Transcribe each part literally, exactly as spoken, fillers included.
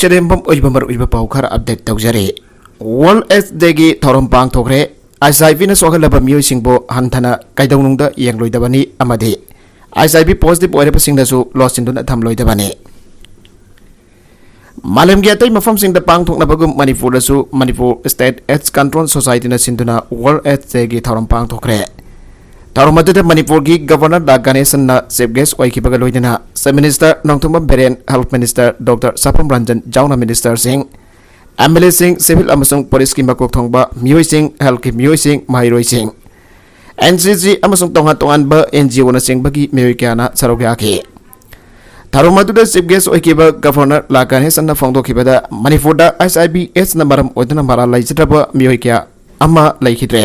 ꯁꯦꯔꯦꯝꯕꯝ ꯑꯣꯏꯕ ꯃꯔꯨꯑꯣꯏꯕ ꯄꯥꯎ ꯈꯔ ꯑꯞꯗꯦꯠ ꯇꯧꯖꯔꯤ꯫ ꯋꯥꯔꯜꯗ ꯑꯦꯗꯁ ꯗꯦꯒꯤ ꯊꯧꯔꯝ ꯄꯥꯡꯊꯣꯛꯈ꯭ꯔꯦ꯫ ꯑꯩꯆ ꯑꯥꯏ ꯚꯤꯅ ꯁꯣꯛꯍꯜꯂꯕ ꯃꯤꯑꯣꯏꯁꯤꯡꯕꯨ ꯍꯟꯊꯅ ꯀꯩꯗꯧꯅꯨꯡꯗ ꯌꯦꯡꯂꯣꯏꯗꯕꯅꯤ ꯑꯃꯗꯤ ꯑꯩꯆ ꯑꯥꯏ ꯚꯤ ꯄꯣꯖꯤꯇꯤꯚ ꯑꯣꯏꯔꯕꯁꯤꯡꯗꯁꯨ ꯂꯣꯠꯁꯤꯟꯗꯨꯅ ꯊꯝꯂꯣꯏꯗꯕꯅꯤ꯫ ꯃꯥꯂꯦꯝꯒꯤ ꯑꯇꯩ ꯃꯐꯝꯁꯤꯡꯗ ꯄꯥꯡꯊꯣꯛꯅꯕꯒꯨꯝ ꯃꯅꯤꯄꯨꯔꯗꯁꯨ ꯃꯅꯤꯄꯨꯔ ꯁ꯭ꯇꯦꯠ ꯑꯦꯗꯁ ꯀꯟꯇ꯭ꯔꯣꯜ ꯁꯣꯁꯥꯏꯇꯤꯅ ꯁꯤꯟꯗꯨꯅ ꯋꯥꯔꯜꯗ ꯑꯦꯗꯁ ꯗꯦꯒꯤ ꯊꯧꯔꯝ ꯄꯥꯡꯊꯣꯛꯈ꯭ꯔꯦ꯫ ꯊꯧꯔꯝ ꯑꯗꯨꯗ ꯃꯅꯤꯄꯨꯔꯒꯤ ꯒꯕꯔꯅꯔ ꯂꯥ ꯒꯅꯦꯁꯟꯅ ꯆꯤꯐ ꯒꯦꯁ ꯑꯣꯏꯈꯤꯕꯒ ꯂꯣꯏꯅꯅ chief minister Nongthombam Biren, health minister doctor Sapam Ranjan ꯌꯥꯎꯅ ꯃꯤꯅꯤꯁꯇꯔꯁꯤꯡ, ꯑꯦꯝ ꯑꯦꯜ ꯑꯦꯁꯤꯡ, ꯁꯤꯚꯤꯜ ꯑꯃꯁꯨꯡ ꯄꯨꯂꯤꯁꯀꯤ ꯃꯀꯣꯛ ꯊꯣꯡꯕ ꯃꯤꯑꯣꯏꯁꯤꯡ, ꯍꯦꯜꯊꯀꯤ ꯃꯤꯑꯣꯏꯁꯤꯡ, ꯃꯍꯩꯔꯣꯏꯁꯤꯡ, ꯑꯦꯟ ꯖꯤ ꯖꯤ ꯑꯃꯁꯨꯡ ꯇꯣꯉꯥꯟ ꯇꯣꯉꯥꯟꯕ ꯑꯦꯟ ꯖꯤ ꯑꯣꯅꯆꯤꯡꯕꯒꯤ ꯃꯤꯑꯣꯏ ꯀꯌꯥꯅ ꯁꯔꯨꯛ ꯌꯥꯈꯤ꯫ ꯊꯧꯔꯝ ꯑꯗꯨꯗ ꯆꯤꯐ ꯒꯦꯁ ꯑꯣꯏꯈꯤꯕ ꯒꯕꯔꯅꯔ ꯂꯥ ꯒꯅꯦꯁꯟꯅ ꯐꯣꯡꯗꯣꯛꯈꯤꯕꯗ ꯃꯅꯤꯄꯨꯔꯗ ꯑꯩꯆ ꯑꯥꯏ ꯚꯤ ꯑꯦꯗꯁꯅ ꯃꯔꯝ ꯑꯣꯏꯗꯨꯅ ꯃꯔꯥꯜ ꯂꯩꯖꯗ꯭ꯔꯕ ꯃꯤꯑꯣꯏ ꯀꯌꯥ ꯑꯃ ꯂꯩꯈꯤꯗ꯭ꯔꯦ꯫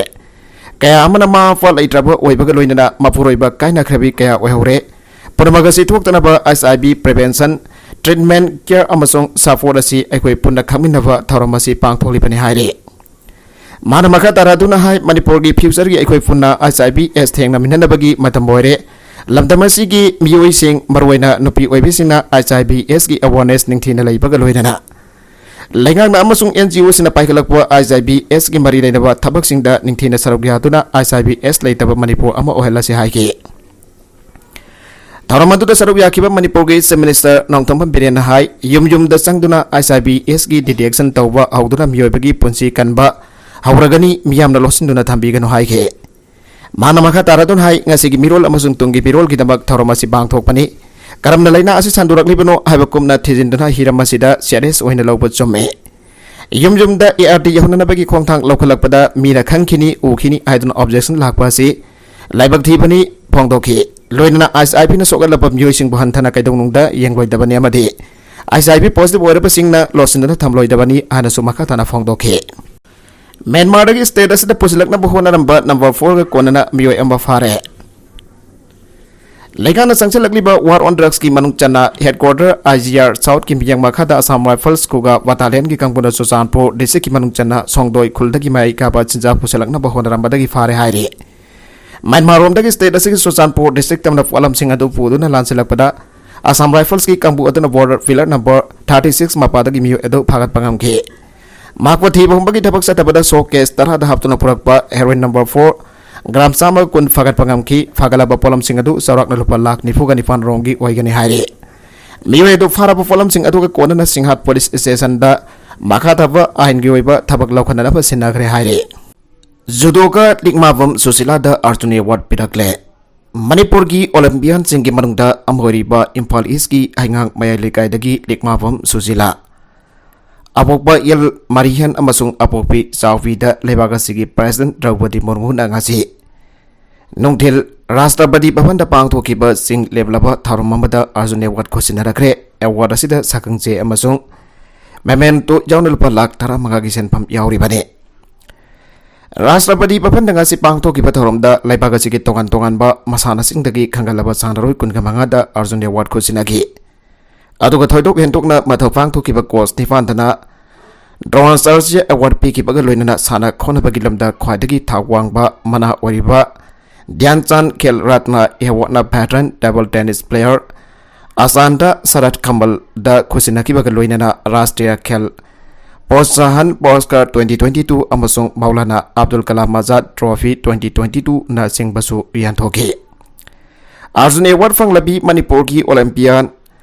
ꯀꯌꯥ ꯑꯃꯅ ꯃꯃꯥ ꯃꯄꯥ ꯂꯩꯇ꯭ꯔꯕ ꯑꯣꯏꯕꯒ ꯂꯣꯏꯅꯅ ꯃꯄꯨꯔꯣꯏꯕ ꯀꯥꯏꯅꯈ꯭ꯔꯕꯤ ꯀꯌꯥ ꯑꯣꯏꯍꯧꯔꯦ꯫ ꯄꯨꯝꯅꯃꯛ ꯑꯁꯤ ꯊꯣꯛꯇꯅꯕ H I V prevention, treatment, ꯀꯤꯌꯔ ꯑꯃꯁꯨꯡ ꯁꯄꯣꯔꯠ ꯑꯁꯤ ꯑꯩꯈꯣꯏ ꯄꯨꯟꯅ ꯈꯪꯃꯤꯟꯅꯕ ꯊꯧꯔꯝ ꯑꯁꯤ ꯄꯥꯡꯊꯣꯛꯂꯤꯕꯅꯤ ꯍꯥꯏꯔꯤ꯫ ꯃꯥꯅ ꯃꯈꯥ ꯇꯥꯔꯗꯨꯅ ꯍꯥꯏ, ꯃꯅꯤꯄꯨꯔꯒꯤ ꯐ꯭ꯌꯨꯆꯔꯒꯤ ꯑꯩꯈꯣꯏ ꯄꯨꯟꯅ ꯑꯩꯆ ꯑꯥꯏ ꯚꯤ ꯑꯦꯗꯁ ꯊꯦꯡꯅꯃꯤꯟꯅꯅꯕꯒꯤ ꯃꯇꯝ ꯑꯣꯏꯔꯦ꯫ ꯂꯝꯗꯝ ꯑꯁꯤꯒꯤ ꯃꯤꯑꯣꯏꯁꯤꯡ, ꯃꯔꯨꯑꯣꯏꯅ ꯅꯨꯄꯤ ꯑꯣꯏꯕꯤꯁꯤꯡꯅ ꯑꯩꯆ ꯑꯥꯏ ꯚꯤ ꯑꯦꯗꯁꯀꯤ ꯑꯦꯋꯥꯔꯅꯦꯁ ꯅꯤꯡꯊꯤꯅ ꯂꯩꯕꯒ ꯂꯣꯏꯅꯅ ꯂꯩꯉꯥꯛꯅ ꯑꯃꯁꯨꯡ ꯑꯦꯟ ꯖꯤ ꯑꯣꯁꯤꯡꯅ ꯄꯥꯏꯈꯠꯂꯛꯄ ꯑꯩꯆ ꯑꯥꯏ ꯚꯤ ꯑꯦꯗꯁꯀꯤ ꯃꯔꯤ ꯂꯩꯅꯕ ꯊꯕꯛꯁꯤꯡꯗ ꯅꯤꯡꯊꯤꯅ ꯁꯔꯨꯛ ꯌꯥꯗꯨꯅ ꯑꯩꯆ ꯑꯥꯏ ꯚꯤ ꯑꯦꯗꯁ ꯂꯩꯇꯕ ꯃꯅꯤꯄꯨꯔ ꯑꯃ ꯑꯣꯏꯍꯜꯂꯁꯤ ꯍꯥꯏꯈꯤ꯫ ꯊꯧꯔꯝ ꯑꯗꯨꯗ ꯁꯔꯨꯛ ꯌꯥꯈꯤꯕ ꯃꯅꯤꯄꯨꯔꯒꯤ ꯆꯤꯐ ꯃꯤꯅꯤꯁꯇꯔ ꯅꯣꯡꯊꯣꯝꯕꯝ ꯕꯤꯔꯦꯟꯅ ꯍꯥꯏ, ꯌꯨꯝ ꯌꯨꯝꯗ ꯆꯪꯗꯨꯅ ꯑꯩꯆ ꯑꯥꯏ ꯚꯤ ꯑꯦꯗꯁꯀꯤ ꯗꯤꯇꯦꯛꯁꯟ ꯇꯧꯕ ꯍꯧꯗꯨꯅ ꯃꯤꯑꯣꯏꯕꯒꯤ ꯄꯨꯟꯁꯤ ꯀꯟꯕ ꯍꯧꯔꯒꯅꯤ, ꯃꯤꯌꯥꯝꯅ ꯂꯣꯠꯁꯤꯟꯗꯨꯅ ꯊꯝꯕꯤꯒꯅꯨ ꯍꯥꯏꯈꯤ꯫ ꯃꯥꯅ ꯃꯈꯥ ꯇꯥꯔꯗꯨꯅ ꯍꯥꯏ, ꯉꯁꯤꯒꯤ ꯃꯤꯔꯣꯜ ꯑꯃꯁꯨꯡ ꯇꯨꯡꯒꯤ ꯃꯤꯔꯣꯜꯒꯤꯗꯃꯛ ꯊꯧꯔꯝ ꯑꯁꯤ ꯄꯥꯡꯊꯣꯛꯄꯅꯤ꯫ ꯀꯔꯝꯅ ꯂꯥꯏꯅꯥ ꯑꯁꯤ ꯁꯟꯗꯣꯔꯛꯂꯤꯕꯅꯣ ꯍꯥꯏꯕ ꯀꯨꯞꯅ ꯊꯤꯖꯤꯟꯗꯨꯅ ꯍꯤꯔꯝ ꯑꯁꯤꯗ ꯁꯤꯔꯤꯌꯁ ꯑꯣꯏꯅ ꯂꯧꯕ ꯆꯨꯝꯃꯤ꯫ ꯌꯨꯝ ꯌꯨꯝꯗ ꯑꯦ ꯑꯥꯔ ꯇꯤ ꯌꯧꯍꯟꯅꯕꯒꯤ ꯈꯣꯡꯊꯥꯡ ꯂꯧꯈꯠꯂꯛꯄꯗ ꯃꯤꯅ ꯈꯪꯈꯤꯅꯤ, ꯎꯈꯤꯅꯤ ꯍꯥꯏꯗꯨꯅ ꯑꯣꯕꯖꯦꯛꯁꯟ ꯂꯥꯛꯄ ꯑꯁꯤ ꯂꯥꯏꯕꯛ ꯊꯤꯕꯅꯤ ꯐꯣꯡꯗꯣꯛꯈꯤ꯫ ꯂꯣꯏꯅꯅ ꯑꯩꯆ ꯑꯥꯏ ꯚꯤꯅ ꯁꯣꯛꯍꯜꯂꯕ ꯃꯤꯑꯣꯏꯁꯤꯡꯕꯨ ꯍꯟꯊꯅ ꯀꯩꯗꯧꯅꯨꯡꯗ ꯌꯦꯡꯂꯣꯏꯗꯕꯅꯤ ꯑꯃꯗꯤ ꯑꯩꯆ ꯑꯥꯏ ꯚꯤ ꯄꯣꯖꯤꯇꯤꯚ ꯑꯣꯏꯔꯕꯁꯤꯡꯅ ꯂꯣꯠꯁꯤꯟꯗꯨꯅ ꯊꯝꯂꯣꯏꯗꯕꯅꯤ ꯍꯥꯏꯅꯁꯨ ꯃꯈꯥ ꯇꯥꯅ ꯐꯣꯡꯗꯣꯛꯈꯤ꯫ ꯃ꯭ꯌꯥꯟꯃꯥꯔꯗꯒꯤ ꯁ꯭ꯇꯦꯠ ꯑꯁꯤꯗ ꯄꯨꯁꯤꯜꯂꯛꯅꯕ ꯍꯣꯠꯅꯔꯝꯕ ꯅꯝꯕꯔ ꯐꯣꯔꯒ ꯀꯣꯟꯅꯅ ꯃꯤꯑꯣꯏ ꯑꯃ ꯐꯥꯔꯦ꯫ ꯂꯩꯉꯥꯛꯅ ꯆꯪꯁꯤꯜꯂꯛꯂꯤꯕ ꯋꯥꯔ ꯑꯣꯟ ꯗ꯭ꯔꯒꯁꯀꯤ ꯃꯅꯨꯡ ꯆꯟꯅ ꯍꯦꯗꯀ꯭ꯋꯥꯇꯔ ꯑꯥꯏ ꯖꯤ ꯑꯥꯔ ꯁꯥꯎꯠꯀꯤ ꯃꯤꯌꯥꯡ ꯃꯈꯥꯗ ꯑꯁꯥꯝ ꯔꯥꯏꯐꯜꯁ ꯀꯨꯒꯥ ꯕꯇꯥꯂꯤꯌꯟꯒꯤ ꯀꯥꯡꯕꯨꯅ ꯆꯨꯔꯆꯥꯟꯄꯨꯔ ꯗꯤꯁꯇ꯭ꯔꯤꯛꯀꯤ ꯃꯅꯨꯡ ꯆꯟꯅ ꯁꯣꯡꯗꯣꯏ ꯈꯨꯜꯗꯒꯤ ꯃꯌꯥꯏ ꯀꯥꯕ ꯆꯤꯟꯖꯥꯛ ꯄꯨꯁꯤꯜꯂꯛꯅꯕ ꯍꯣꯠꯅꯔꯝꯕꯗꯒꯤ ꯐꯥꯔꯦ ꯍꯥꯏꯔꯤ꯫ ꯃ꯭ꯌꯥꯟꯃꯥꯔꯔꯣꯝꯗꯒꯤ ꯁ꯭ꯇꯦꯠ ꯑꯁꯤꯒꯤ ꯆꯨꯔꯆꯥꯟꯄꯨꯔ ꯗꯤꯁꯇ꯭ꯔꯤꯛ ꯇꯝꯅ ꯄꯣꯠꯂꯝꯁꯤꯡ ꯑꯗꯨ ꯄꯨꯗꯨꯅ ꯂꯥꯟꯁꯤꯜꯂꯛꯄꯗ Assam Riflesꯀꯤ ꯀꯥꯡꯕꯨ ꯑꯗꯨꯅ border pillar number thirty six ꯃꯄꯥꯗꯒꯤ ꯃꯤꯑꯣꯏ ꯑꯗꯨ ꯐꯥꯒꯠꯄ ꯉꯝꯈꯤ꯫ ꯃꯍꯥꯛꯄꯨ ꯊꯤꯕ ꯍꯨꯝꯕꯒꯤꯗꯕꯛ ꯆꯠꯇꯕꯗ suitcase ꯇꯔꯥꯗ ꯍꯥꯞꯇꯨꯅ ꯄꯨꯔꯛꯄ heroin number four gram ꯆꯥꯝꯃꯒ ꯀꯨꯟ ꯐꯥꯒꯠꯄ ꯉꯝꯈꯤ꯫ ꯐꯥꯒꯠꯂꯕ ꯄꯣꯠꯂꯝꯁꯤꯡ ꯑꯗꯨ ꯆꯥꯎꯔꯥꯛꯅ ꯂꯨꯄꯥ ꯂꯥꯈ ꯅꯤꯐꯨꯒ ꯅꯤꯄꯥꯟ ꯔꯣꯝꯒꯤ ꯑꯣꯏꯒꯅꯤ ꯍꯥꯏꯔꯤ꯫ ꯃꯤꯑꯣꯏ ꯑꯗꯨ ꯐꯥꯔꯕ ꯄꯣꯠꯂꯝꯁꯤꯡ ꯑꯗꯨꯒ ꯀꯣꯟꯅꯅ ꯁꯤꯡꯍꯥꯠ police stationꯗ ꯃꯈꯥ ꯇꯥꯕ ꯑꯥꯏꯟꯒꯤ ꯑꯣꯏꯕ ꯊꯕꯛ ꯂꯧꯈꯠꯅꯅꯕ ꯁꯤꯟꯅꯈ꯭ꯔꯦ ꯍꯥꯏꯔꯤ꯫ Judoꯒ ꯂꯤꯛꯃꯥꯕꯝ ꯁꯨꯁꯤꯂꯥꯗ Arjun Award ꯄꯤꯔꯛꯂꯦ꯫ ꯃꯅꯤꯄꯨꯔꯒꯤ Olympianꯁꯤꯡꯒꯤ ꯃꯅꯨꯡꯗ ꯑꯃ ꯑꯣꯏꯔꯤꯕ ꯏꯝꯐꯥꯜ Eastꯀꯤ ꯍꯩꯉꯥꯡ ꯃꯌꯥꯏ ꯂꯩꯀꯥꯏꯗꯒꯤ ꯂꯤꯛꯃꯥꯕꯝ ꯁꯨꯁꯤꯂꯥ, ꯑꯄꯣꯛꯄ ꯑꯦꯜ ꯃꯔꯤꯍꯦꯟ ꯑꯃꯁꯨꯡ ꯑꯄꯣꯛꯄꯤ ꯆꯥꯎꯕꯤꯗ ꯂꯩꯕꯥꯛ ꯑꯁꯤꯒꯤ President ꯗ꯭ꯔꯧꯄꯗꯤ ꯃꯨꯔꯃꯨꯅ ꯉꯁꯤ ꯅꯨꯡꯊꯤꯜ ꯔꯥꯁꯇ꯭ꯔꯄꯇꯤ ꯚꯕꯟꯗ ꯄꯥꯡꯊꯣꯛꯈꯤꯕ ꯆꯤꯡ ꯂꯦꯞꯂꯕ ꯊꯧꯔꯝ ꯑꯃꯗ Arjun Award ꯈꯨꯠꯁꯤꯟꯅꯔꯛꯈ꯭ꯔꯦ꯫ Award ꯑꯁꯤꯗ ꯁꯛꯈꯪꯆꯦ ꯑꯃꯁꯨꯡ memento ꯌꯥꯎꯅ ꯂꯨꯄꯥ ꯂꯥꯈ ꯇꯔꯥꯃꯉꯥꯒꯤ ꯁꯦꯟꯐꯝ ꯌꯥꯎꯔꯤꯕꯅꯤ꯫ ꯔꯥꯁꯇ꯭ꯔꯄꯇꯤ ꯚꯕꯟꯗ ꯉꯁꯤ ꯄꯥꯡꯊꯣꯛꯈꯤꯕ ꯊꯧꯔꯝꯗ ꯂꯩꯕꯥꯛ ꯑꯁꯤꯒꯤ ꯇꯣꯉꯥꯟ ꯇꯣꯉꯥꯟꯕ ꯃꯁꯥꯟꯅꯁꯤꯡꯗꯒꯤ ꯈꯟꯒꯠꯂꯕ ꯁꯥꯟꯅꯔꯣꯏ ꯀꯨꯟꯒ ꯃꯉꯥꯗ Arjun Award ꯈꯨꯠꯁꯤꯟꯅꯈꯤ꯫ ꯑꯗꯨꯒ ꯊꯣꯏꯗꯣꯛ ꯍꯦꯟꯗꯣꯛꯅ ꯃꯊꯧ ꯄꯥꯡꯊꯣꯛꯈꯤꯕ coach ꯅꯤꯄꯥꯟꯗꯅ Dronacharya Award ꯄꯤꯈꯤꯕꯒ ꯂꯣꯏꯅꯅ ꯁꯥꯟꯅ ꯈꯣꯠꯅꯕꯒꯤ ꯂꯝꯗ ꯈ꯭ꯋꯥꯏꯗꯒꯤ ꯊꯥꯛ ꯋꯥꯡꯕ ꯃꯅꯥ ꯑꯣꯏꯔꯤꯕ ꯙ꯭ꯌꯥꯟ Chand Khel Ratna Awardꯅ veteran table tennis player ꯑꯆꯥꯟꯗ ꯁꯔꯠ ꯈꯝꯕꯜꯗ ꯈꯨꯠꯁꯤꯟꯅꯈꯤꯕꯒ ꯂꯣꯏꯅꯅ Rashtriya Khel ꯄ꯭ꯔꯣꯠꯁꯥꯍꯟ ꯄꯨꯔꯁꯀꯥꯔ twenty twenty two ꯑꯃꯁꯨꯡ Maulana Abdul Kalam Azad Trophy twenty twenty twoꯅꯆꯤꯡꯕꯁꯨ ꯌꯦꯟꯊꯣꯛꯈꯤ꯫ Arjun Award ꯐꯪꯂꯕꯤ ꯃꯅꯤꯄꯨꯔꯒꯤ Olympian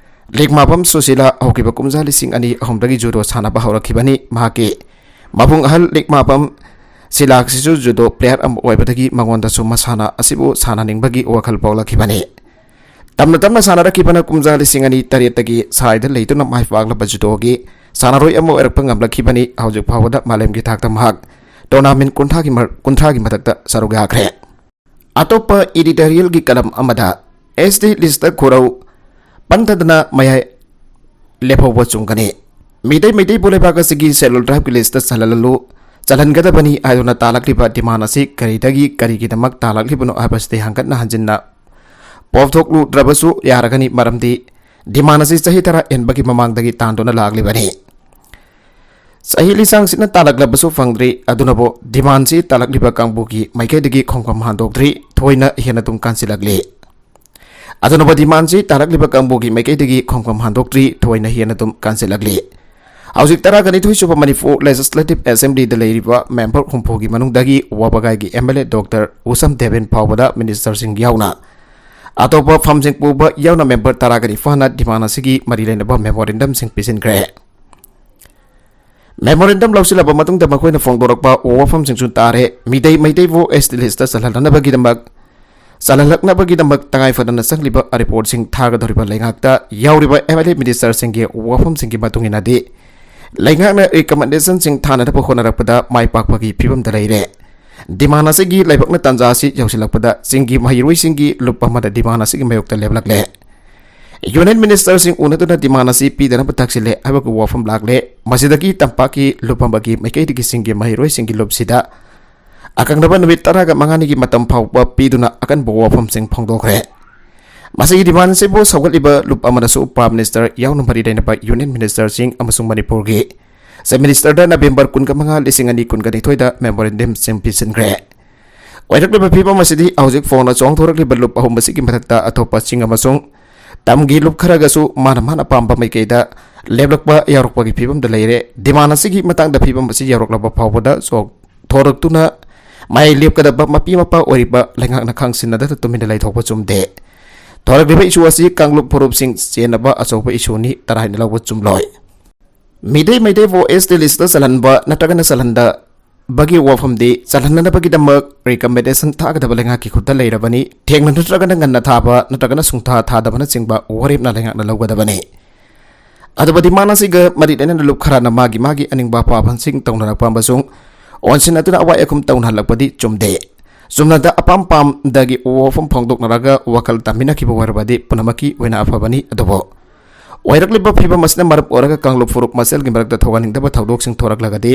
ꯂꯤꯛꯃꯥꯕꯝ ꯁꯨꯁꯤꯂꯥ ꯍꯧꯈꯤꯕ ꯀꯨꯝꯖꯥ ꯂꯤꯁꯤꯡ ꯑꯅꯤ ꯑꯍꯨꯝꯗꯒꯤ judo ꯁꯥꯟꯅꯕ ꯍꯧꯔꯛꯈꯤꯕꯅꯤ꯫ ꯃꯍꯥꯛꯀꯤ ꯃꯕꯨꯡ ꯑꯍꯜ ꯂꯤꯛꯃꯥꯕꯝ ꯁꯤꯂꯥꯛꯁꯤꯁꯨ judo player ꯑꯃ ꯑꯣꯏꯕꯗꯒꯤ ꯃꯉꯣꯟꯗꯁꯨ ꯃꯁꯥꯟꯅ ꯑꯁꯤꯕꯨ ꯁꯥꯟꯅꯅꯤꯡꯕꯒꯤ ꯋꯥꯈꯜ ꯄꯣꯛꯂꯛꯈꯤꯕꯅꯤ꯫ ꯇꯞꯅ ꯇꯞꯅ ꯁꯥꯟꯅꯔꯛꯈꯤꯕꯅ ꯀꯨꯝꯖꯥ ꯂꯤꯁꯤꯡ ꯑꯅꯤ ꯇꯔꯦꯠꯇꯒꯤ ꯁꯥꯏꯗ ꯂꯩꯗꯨꯅ ꯃꯥꯏ ꯄꯥꯛꯂꯕ judoꯒꯤ ꯁꯥꯟꯅꯔꯣꯏ ꯑꯃ ꯑꯣꯏꯔꯛꯄ ꯉꯝꯂꯛꯈꯤꯕꯅꯤ꯫ ꯍꯧꯖꯤꯛ ꯐꯥꯎꯕꯗ ꯃꯥꯂꯦꯝꯒꯤ ꯊꯥꯛꯇ ꯃꯍꯥꯛ tournament ꯀꯨꯟꯊ꯭ꯔꯥꯒꯤ ꯃꯔ-, ꯀꯨꯟꯊ꯭ꯔꯥꯒꯤ ꯃꯊꯛꯇ ꯁꯔꯨꯛ ꯌꯥꯈ꯭ꯔꯦ꯫ ꯑꯇꯣꯞꯄ editorialꯒꯤ ꯀꯂꯝ ꯑꯃꯗ, S T listꯇ ꯈꯨꯔꯧ ꯄꯟꯊꯗꯅ ꯃꯌꯥꯏ ꯂꯦꯞꯍꯧꯕ ꯆꯨꯝꯒꯅꯤ꯫ ꯃꯤꯇꯩ ꯃꯩꯇꯩꯕꯨ ꯂꯩꯕꯥꯛ ꯑꯁꯤꯒꯤ Scheduled Tribeꯀꯤ listꯇ ꯆꯜꯍꯜꯂꯨ, ꯆꯜꯍꯟꯒꯗꯕꯅꯤ ꯍꯥꯏꯗꯨꯅ ꯇꯥꯜꯂꯛꯂꯤꯕ demand ꯑꯁꯤ ꯀꯔꯤꯗꯒꯤ ꯀꯔꯤꯒꯤꯗꯃꯛ ꯇꯥꯜꯂꯛꯂꯤꯕꯅꯣ ꯍꯥꯏꯕꯁꯤꯗꯤ ꯍꯟꯒꯠꯅ ꯍꯟꯖꯤꯟꯅ ꯄꯣꯞꯊꯣꯛꯂꯨꯗ꯭ꯔꯕꯁꯨ ꯌꯥꯔꯒꯅꯤ, ꯃꯔꯝꯗꯤ demand ꯑꯁꯤ ꯆꯍꯤ ꯇꯔꯥ ꯍꯦꯟꯕꯒꯤ ꯃꯃꯥꯡꯗꯒꯤ ꯇꯥꯟꯗꯨꯅ ꯂꯥꯛꯂꯤꯕꯅꯤ꯫ ꯆꯍꯤ ꯂꯤꯁꯥꯡꯁꯤꯠꯅ ꯇꯥꯜꯂꯛꯂꯕꯁꯨ ꯐꯪꯗ꯭ꯔꯤ, ꯑꯗꯨꯅꯕꯨ demandꯁꯤ ꯇꯥꯜꯂꯛꯂꯤꯕ ꯀꯥꯡꯕꯨꯒꯤ ꯃꯥꯏꯀꯩꯗꯒꯤ ꯈꯣꯡꯐꯝ ꯍꯥꯟꯗꯣꯛꯇ꯭ꯔꯤ, ꯊꯣꯏꯅ ꯍꯦꯟꯅ ꯑꯗꯨꯝ ꯀꯥꯟꯁꯤꯜꯂꯛꯂꯤ꯫ ꯑꯗꯨꯅꯕꯨ ꯗꯤꯃꯥꯟꯁꯤ ꯇꯥꯔꯛꯂꯤꯕ ꯀꯥꯡꯕꯨꯒꯤ ꯃꯥꯏꯀꯩꯗꯒꯤ ꯈꯣꯡꯐꯝ ꯍꯟꯗꯣꯛꯇ꯭ꯔꯤ, ꯊꯣꯏꯅ ꯍꯦꯟꯅ ꯑꯗꯨꯝ ꯀꯟꯁꯤꯜꯂꯛꯂꯤ꯫ ꯍꯧꯖꯤꯛ ꯇꯔꯥꯒ ꯅꯤꯊꯣꯏ ꯁꯨꯕ ꯃꯅꯤꯄꯨꯔ ꯂꯦꯖꯤꯁꯂꯦꯇꯤꯚ ꯑꯦꯁꯦꯝꯕ꯭ꯂꯤꯗ ꯂꯩꯔꯤꯕ ꯃꯦꯝꯕꯔ ꯍꯨꯝꯐꯨꯒꯤ ꯃꯅꯨꯡꯗꯒꯤ ꯋꯥꯕꯒꯥꯏꯒꯤ ꯑꯦꯝ ꯑꯦꯜ ꯑꯦ ꯗꯣꯛꯇꯔ ꯎꯁꯝ ꯗꯦꯕꯤꯟ ꯐꯥꯎꯕꯗ ꯃꯤꯅꯤꯁꯇꯔꯁꯤꯡ ꯌꯥꯎꯅ ꯑꯇꯣꯞꯄ ꯐꯝꯁꯤꯡ ꯄꯨꯕ ꯌꯥꯎꯅ ꯃꯦꯝꯕꯔ ꯇꯔꯥꯒ ꯅꯤꯄꯥꯟꯅ ꯗꯤꯃꯥꯟ ꯑꯁꯤꯒꯤ ꯃꯔꯤ ꯂꯩꯅꯕ ꯃꯦꯃꯣꯔꯦꯟꯗꯝꯁꯤꯡ ꯄꯤꯁꯤꯟꯈ꯭ꯔꯦ꯫ ꯃꯦꯃꯣꯔꯦꯟꯗꯝ ꯂꯧꯁꯤꯜꯂꯕ ꯃꯇꯨꯡꯗ ꯃꯈꯣꯏꯅ ꯐꯣꯡꯗꯣꯔꯛꯄ ꯋꯥꯐꯝꯁꯤꯡꯁꯨ ꯇꯥꯔꯦ꯫ ꯃꯤꯇꯩ ꯃꯩꯇꯩꯕꯨ ꯑꯦꯁ ꯇꯤ ꯂꯤꯁꯇ ꯆꯜꯍꯟꯅꯕꯒꯤꯗꯃꯛ, ꯆꯜꯍꯜꯂꯛꯅꯕꯒꯤꯗꯃꯛ ꯇꯉꯥꯏ ꯐꯗꯅ ꯆꯪꯂꯤꯕ ꯔꯤꯄꯣꯔꯠꯁꯤꯡ ꯊꯥꯒꯗꯧꯔꯤꯕ ꯂꯩꯉꯥꯛꯇ ꯌꯥꯎꯔꯤꯕ ꯑꯦꯝ ꯑꯦꯜ ꯑꯦ ꯃꯤꯅꯤꯁꯇꯔꯁꯤꯡꯒꯤ ꯋꯥꯐꯝꯁꯤꯡꯒꯤ ꯃꯇꯨꯡ ꯏꯟꯅꯗꯤ, ꯂꯩꯉꯥꯛꯅ ꯔꯤꯀꯃꯦꯟꯗꯦꯁꯟꯁꯤꯡ ꯊꯥꯅꯅꯕ ꯍꯣꯠꯅꯔꯛꯄꯗ ꯃꯥꯏ ꯄꯥꯛꯄꯒꯤ ꯐꯤꯕꯝꯗ ꯂꯩꯔꯦ꯫ ꯗꯤꯃꯥꯟ ꯑꯁꯤꯒꯤ ꯂꯥꯏꯕꯛꯅ ꯇꯥꯟꯖꯥ ꯑꯁꯤ ꯌꯧꯁꯤꯜꯂꯛꯄꯗ ꯆꯤꯡꯒꯤ ꯃꯍꯩꯔꯣꯏꯁꯤꯡꯒꯤ ꯂꯨꯞ ꯑꯃꯗ ꯗꯤꯃꯥꯟ ꯑꯁꯤꯒꯤ ꯃꯥꯌꯣꯛꯇ ꯂꯦꯞꯂꯛꯂꯦ꯫ ꯌꯨꯅꯤꯌꯟ ꯃꯤꯅꯤꯁꯇꯔꯁꯤꯡ ꯎꯅꯗꯨꯅ ꯗꯤꯃꯥꯟ ꯑꯁꯤ ꯄꯤꯗꯅꯕ ꯇꯛꯁꯤꯜꯂꯦ ꯍꯥꯏꯕꯒꯤ ꯋꯥꯐꯝ ꯂꯥꯛꯂꯦ꯫ ꯃꯁꯤꯗꯒꯤ ꯇꯝꯄꯥꯛꯀꯤ ꯂꯨꯞ ꯑꯃꯒꯤ ꯃꯥꯏꯀꯩꯗꯒꯤ ꯆꯤꯡꯒꯤ ꯃꯍꯩꯔꯣꯏꯁꯤꯡꯒꯤ ꯂꯨꯞꯁꯤꯗ ꯑꯀꯛꯅꯕ ꯅꯨꯃꯤꯠ ꯇꯔꯥꯒ ꯃꯉꯥꯅꯤꯒꯤ ꯃꯇꯝ ꯐꯥꯎꯕ ꯄꯤꯗꯨꯅ ꯑꯀꯟꯕ ꯋꯥꯐꯝꯁꯤꯡ ꯐꯣꯡꯗꯣꯛꯈ꯭ꯔꯦ꯫ ꯃꯁꯤꯒꯤ ꯗꯤꯃꯥꯟ ꯑꯁꯤꯕꯨ ꯁꯧꯒꯠꯂꯤꯕ ꯂꯨꯞ ꯑꯃꯅꯁꯨ ꯄ꯭ꯔꯥꯏꯝ ꯃꯤꯅꯤꯁꯇꯔ ꯌꯥꯎꯅ ꯃꯔꯤ ꯂꯩꯅꯕ ꯌꯨꯅꯤꯌꯟ ꯃꯤꯅꯤꯁꯇꯔꯁꯤꯡ ꯑꯃꯁꯨꯡ ꯃꯅꯤꯄꯨꯔꯒꯤ ꯆꯤꯐ ꯃꯤꯅꯤꯁꯇꯔꯗ ꯅꯕꯦꯝꯕꯔ ꯀꯨꯟꯃꯉꯥ, ꯂꯤꯁꯤꯡ ꯑꯅꯤ ꯀꯨꯟꯅꯤꯊꯣꯏꯗ ꯃꯦꯃꯣꯔꯦꯟꯗꯝꯁꯤꯡ ꯄꯤꯁꯤꯟꯈ꯭ꯔꯦ꯫ ꯑꯣꯏꯔꯛꯂꯤꯕ ꯐꯤꯕꯝ ꯑꯁꯤꯗꯤ ꯍꯧꯖꯤꯛ ꯐꯥꯎꯅ ꯆꯣꯡꯊꯣꯔꯛꯂꯤꯕ ꯂꯨꯞ ꯑꯍꯨꯝ ꯑꯁꯤꯒꯤ ꯃꯊꯛꯇ ꯑꯇꯣꯞꯄꯁꯤꯡ ꯑꯃꯁꯨꯡ ꯇꯝꯒꯤ ꯂꯨꯞ ꯈꯔꯒꯁꯨ ꯃꯥꯅ ꯃꯥꯅ ꯑꯄꯥꯝꯕ ꯃꯥꯏꯀꯩꯗ ꯂꯦꯞꯂꯛꯄ ꯌꯥꯎꯔꯛꯄꯒꯤ ꯐꯤꯕꯝꯗ ꯂꯩꯔꯦ꯫ ꯗꯤꯃꯥꯟ ꯑꯁꯤꯒꯤ ꯃꯇꯥꯡꯗ ꯐꯤꯕꯝ ꯑꯁꯤ ꯌꯧꯔꯛꯂꯕ ꯐꯥꯎꯕꯗ ꯆꯣꯡꯊꯣꯔꯛꯇꯨꯅ ꯃꯌꯥꯏ ꯂꯦꯞꯀꯗꯕ ꯃꯄꯤ ꯃꯄꯥ ꯑꯣꯏꯔꯤꯕ ꯂꯩꯉꯥꯛꯅ ꯈꯪꯁꯤꯟꯅꯗꯅ ꯇꯨꯃꯤꯟꯅ ꯂꯩꯊꯣꯛꯄ ꯆꯨꯝꯗꯦ꯫ ꯊꯣꯔꯛꯂꯤꯕ ꯏꯁꯨ ꯑꯁꯤ ꯀꯥꯡꯂꯨꯞ ꯐꯨꯔꯨꯞꯁꯤꯡ ꯆꯦꯟꯅꯕ ꯑꯆꯧꯕ ꯏꯁꯨꯅꯤ, ꯇꯔꯥ ꯍꯥꯏꯅ ꯂꯧꯕ ꯆꯨꯝꯂꯣꯏ꯫ ꯃꯤꯇꯩ ꯃꯩꯇꯩꯕꯨ ꯑꯦꯁ ꯇꯤ ꯂꯤꯁꯇ ꯆꯜꯍꯟꯕ ꯅꯠꯇ꯭ꯔꯒꯅ ꯆꯜꯍꯟꯗꯕꯒꯤ ꯋꯥꯐꯝꯗꯤ ꯆꯜꯍꯟꯅꯅꯕꯒꯤꯗꯃꯛ ꯔꯤꯀꯃꯦꯟꯗꯦꯁꯟ ꯊꯥꯒꯗꯕ ꯂꯩꯉꯥꯛꯀꯤ ꯈꯨꯠꯇ ꯂꯩꯔꯕꯅꯤ꯫ ꯊꯦꯡꯅ ꯅꯠꯇ꯭ꯔꯒꯅ ꯉꯟꯅ ꯊꯥꯕ ꯅꯠꯇ꯭ꯔꯒꯅ ꯁꯨꯡꯊꯥ ꯊꯥꯗꯕꯅꯆꯤꯡꯕ ꯋꯥꯔꯦꯞꯅ ꯂꯩꯉꯥꯛꯅ ꯂꯧꯒꯗꯕꯅꯤ꯫ ꯑꯗꯨꯕꯨ ꯗꯤꯃꯥꯟ ꯑꯁꯤꯒ ꯃꯔꯤ ꯂꯩꯅꯅ ꯂꯨꯞ ꯈꯔꯅ ꯃꯥꯒꯤ ꯃꯥꯒꯤ ꯑꯅꯤꯡꯕ ꯑꯄꯥꯝꯕꯁꯤꯡ ꯇꯧꯅꯔꯛꯄ ꯑꯃꯁꯨꯡ ꯑꯣꯟꯁꯤꯟꯅꯗꯨꯅ ꯑꯋꯥꯏ ꯑꯈꯨꯝ ꯇꯧꯅꯍꯜꯂꯛꯄꯗꯤ ꯆꯨꯝꯗꯦ꯫ ꯆꯨꯝꯅꯗ ꯑꯄꯥꯝ ꯄꯥꯝꯗꯒꯤ ꯋꯥꯐꯝ ꯐꯣꯡꯗꯣꯛꯅꯔꯒ ꯋꯥꯈꯜ ꯇꯥꯃꯤꯟꯅꯈꯤꯕ ꯑꯣꯏꯔꯕꯗꯤ ꯄꯨꯝꯅꯃꯛꯀꯤ ꯑꯣꯏꯅ ꯑꯐꯕꯅꯤ꯫ ꯑꯗꯨꯕꯨ ꯑꯣꯏꯔꯛꯂꯤꯕ ꯐꯤꯕꯝ ꯑꯁꯤꯅ ꯃꯔꯝ ꯑꯣꯏꯔꯒ ꯀꯥꯡꯂꯨꯞ ꯐꯨꯔꯨꯞ ꯃꯁꯦꯜꯒꯤ ꯃꯔꯛꯇ ꯊꯣꯛꯍꯟꯅꯤꯡꯗꯕ ꯊꯧꯗꯣꯛꯁꯤꯡ ꯊꯣꯔꯛꯂꯒꯗꯤ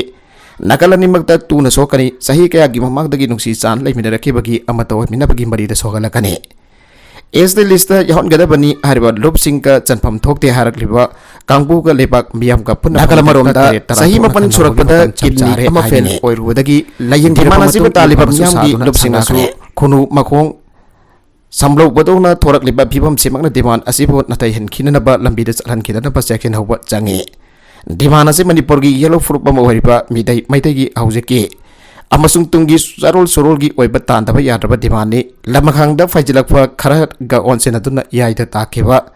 ꯅꯥꯀꯜ ꯑꯅꯤꯃꯛꯇ ꯇꯨꯅ ꯁꯣꯛꯀꯅꯤ꯫ ꯆꯍꯤ ꯀꯌꯥꯒꯤ ꯃꯃꯥꯡꯗꯒꯤ ꯅꯨꯡꯁꯤ ꯆꯥꯟ ꯂꯩꯃꯤꯟꯅꯔꯛꯈꯤꯕꯒꯤ ꯑꯃꯠꯇ ꯑꯣꯏꯃꯤꯟꯅꯕꯒꯤ ꯃꯔꯤꯗ ꯁꯣꯛꯍꯜꯂꯛꯀꯅꯤ꯫ ꯑꯦꯁ ꯇꯤ ꯂꯤꯁꯇ ꯌꯥꯎꯍꯟꯒꯗꯕꯅꯤ ꯍꯥꯏꯔꯤꯕ ꯂꯨꯞꯁꯤꯡꯒ ꯆꯟꯐꯝ ꯊꯣꯛꯇꯦ ꯍꯥꯏꯔꯛꯂꯤꯕ ꯀꯥꯡꯕꯨꯒ ꯂꯩꯕꯥꯛ ꯃꯤꯌꯥꯝꯒ ꯄꯨꯟꯅ ꯅꯥꯀꯜ ꯑꯃꯔꯣꯝꯗ ꯇꯔꯦꯠ ꯇꯔꯥ ꯆꯍꯤ ꯊꯣꯛꯅ ꯃꯥꯄꯟ ꯈꯟꯅꯕꯒꯤ ꯁꯨꯔꯛꯄꯗ ꯃꯇꯝ ꯆꯞ ꯀꯤꯗꯅꯤ ꯆꯥꯔꯦ ꯑꯃ ꯐꯦꯜ ꯍꯥꯏꯔꯤꯅꯦ꯫ ꯑꯣꯏꯔꯨꯕꯗꯒꯤ ꯂꯥꯏꯌꯦꯡꯕꯤꯔꯕ ꯗꯤꯃꯥꯟ ꯑꯁꯤꯕꯨ ꯃꯇꯨꯡ ꯇꯥꯜꯂꯤꯕ ꯄꯨꯝꯅꯃꯛꯁꯨ ꯃꯤꯌꯥꯝꯒꯤ ꯁꯥꯗꯨꯅ ꯂꯨꯞꯁꯤꯡꯅꯁꯨ ꯁꯪꯒꯥꯈ꯭ꯔꯦ꯫ ꯈꯨꯅꯨ ꯃꯈꯣꯡ ꯁꯝꯂꯧꯕꯗꯧꯅ ꯊꯣꯔꯛꯂꯤꯕ ꯐꯤꯕꯝꯁꯤꯃꯛꯅ demand ꯑꯁꯤꯕꯨ ꯅꯥꯇꯩ ꯍꯟꯈꯤꯅꯅꯕ ꯂꯝꯕꯤꯗ ꯆꯠꯍꯟꯈꯤꯗꯅꯕ ꯆꯦꯛꯁꯤꯟꯍꯧꯕ ꯆꯪꯏ꯫ Demand ꯑꯁꯤ ꯃꯅꯤꯄꯨꯔꯒꯤ ꯌꯦꯜꯂꯣ ꯐꯨꯔꯨꯞ ꯑꯃ ꯑꯣꯏꯔꯤꯕ ꯃꯤꯇꯩ, ꯃꯩꯇꯩꯒꯤ ꯍꯧꯖꯤꯛꯀꯤ ꯑꯃꯁꯨꯡ ꯇꯨꯡꯒꯤ ꯆꯥꯔꯣꯜ ꯁꯨꯔꯣꯜꯒꯤ ꯑꯣꯏꯕ ꯇꯥꯟꯗꯕ ꯌꯥꯗ꯭ꯔꯕ demandꯅꯤ꯫ ꯂꯃꯈꯥꯡꯗ ꯐꯩꯖꯤꯜꯂꯛꯄ ꯈꯔꯒ ꯑꯣꯟꯁꯤꯟꯅꯗꯨꯅ ꯏꯌꯥꯏꯗ ꯇꯥꯈꯤꯕ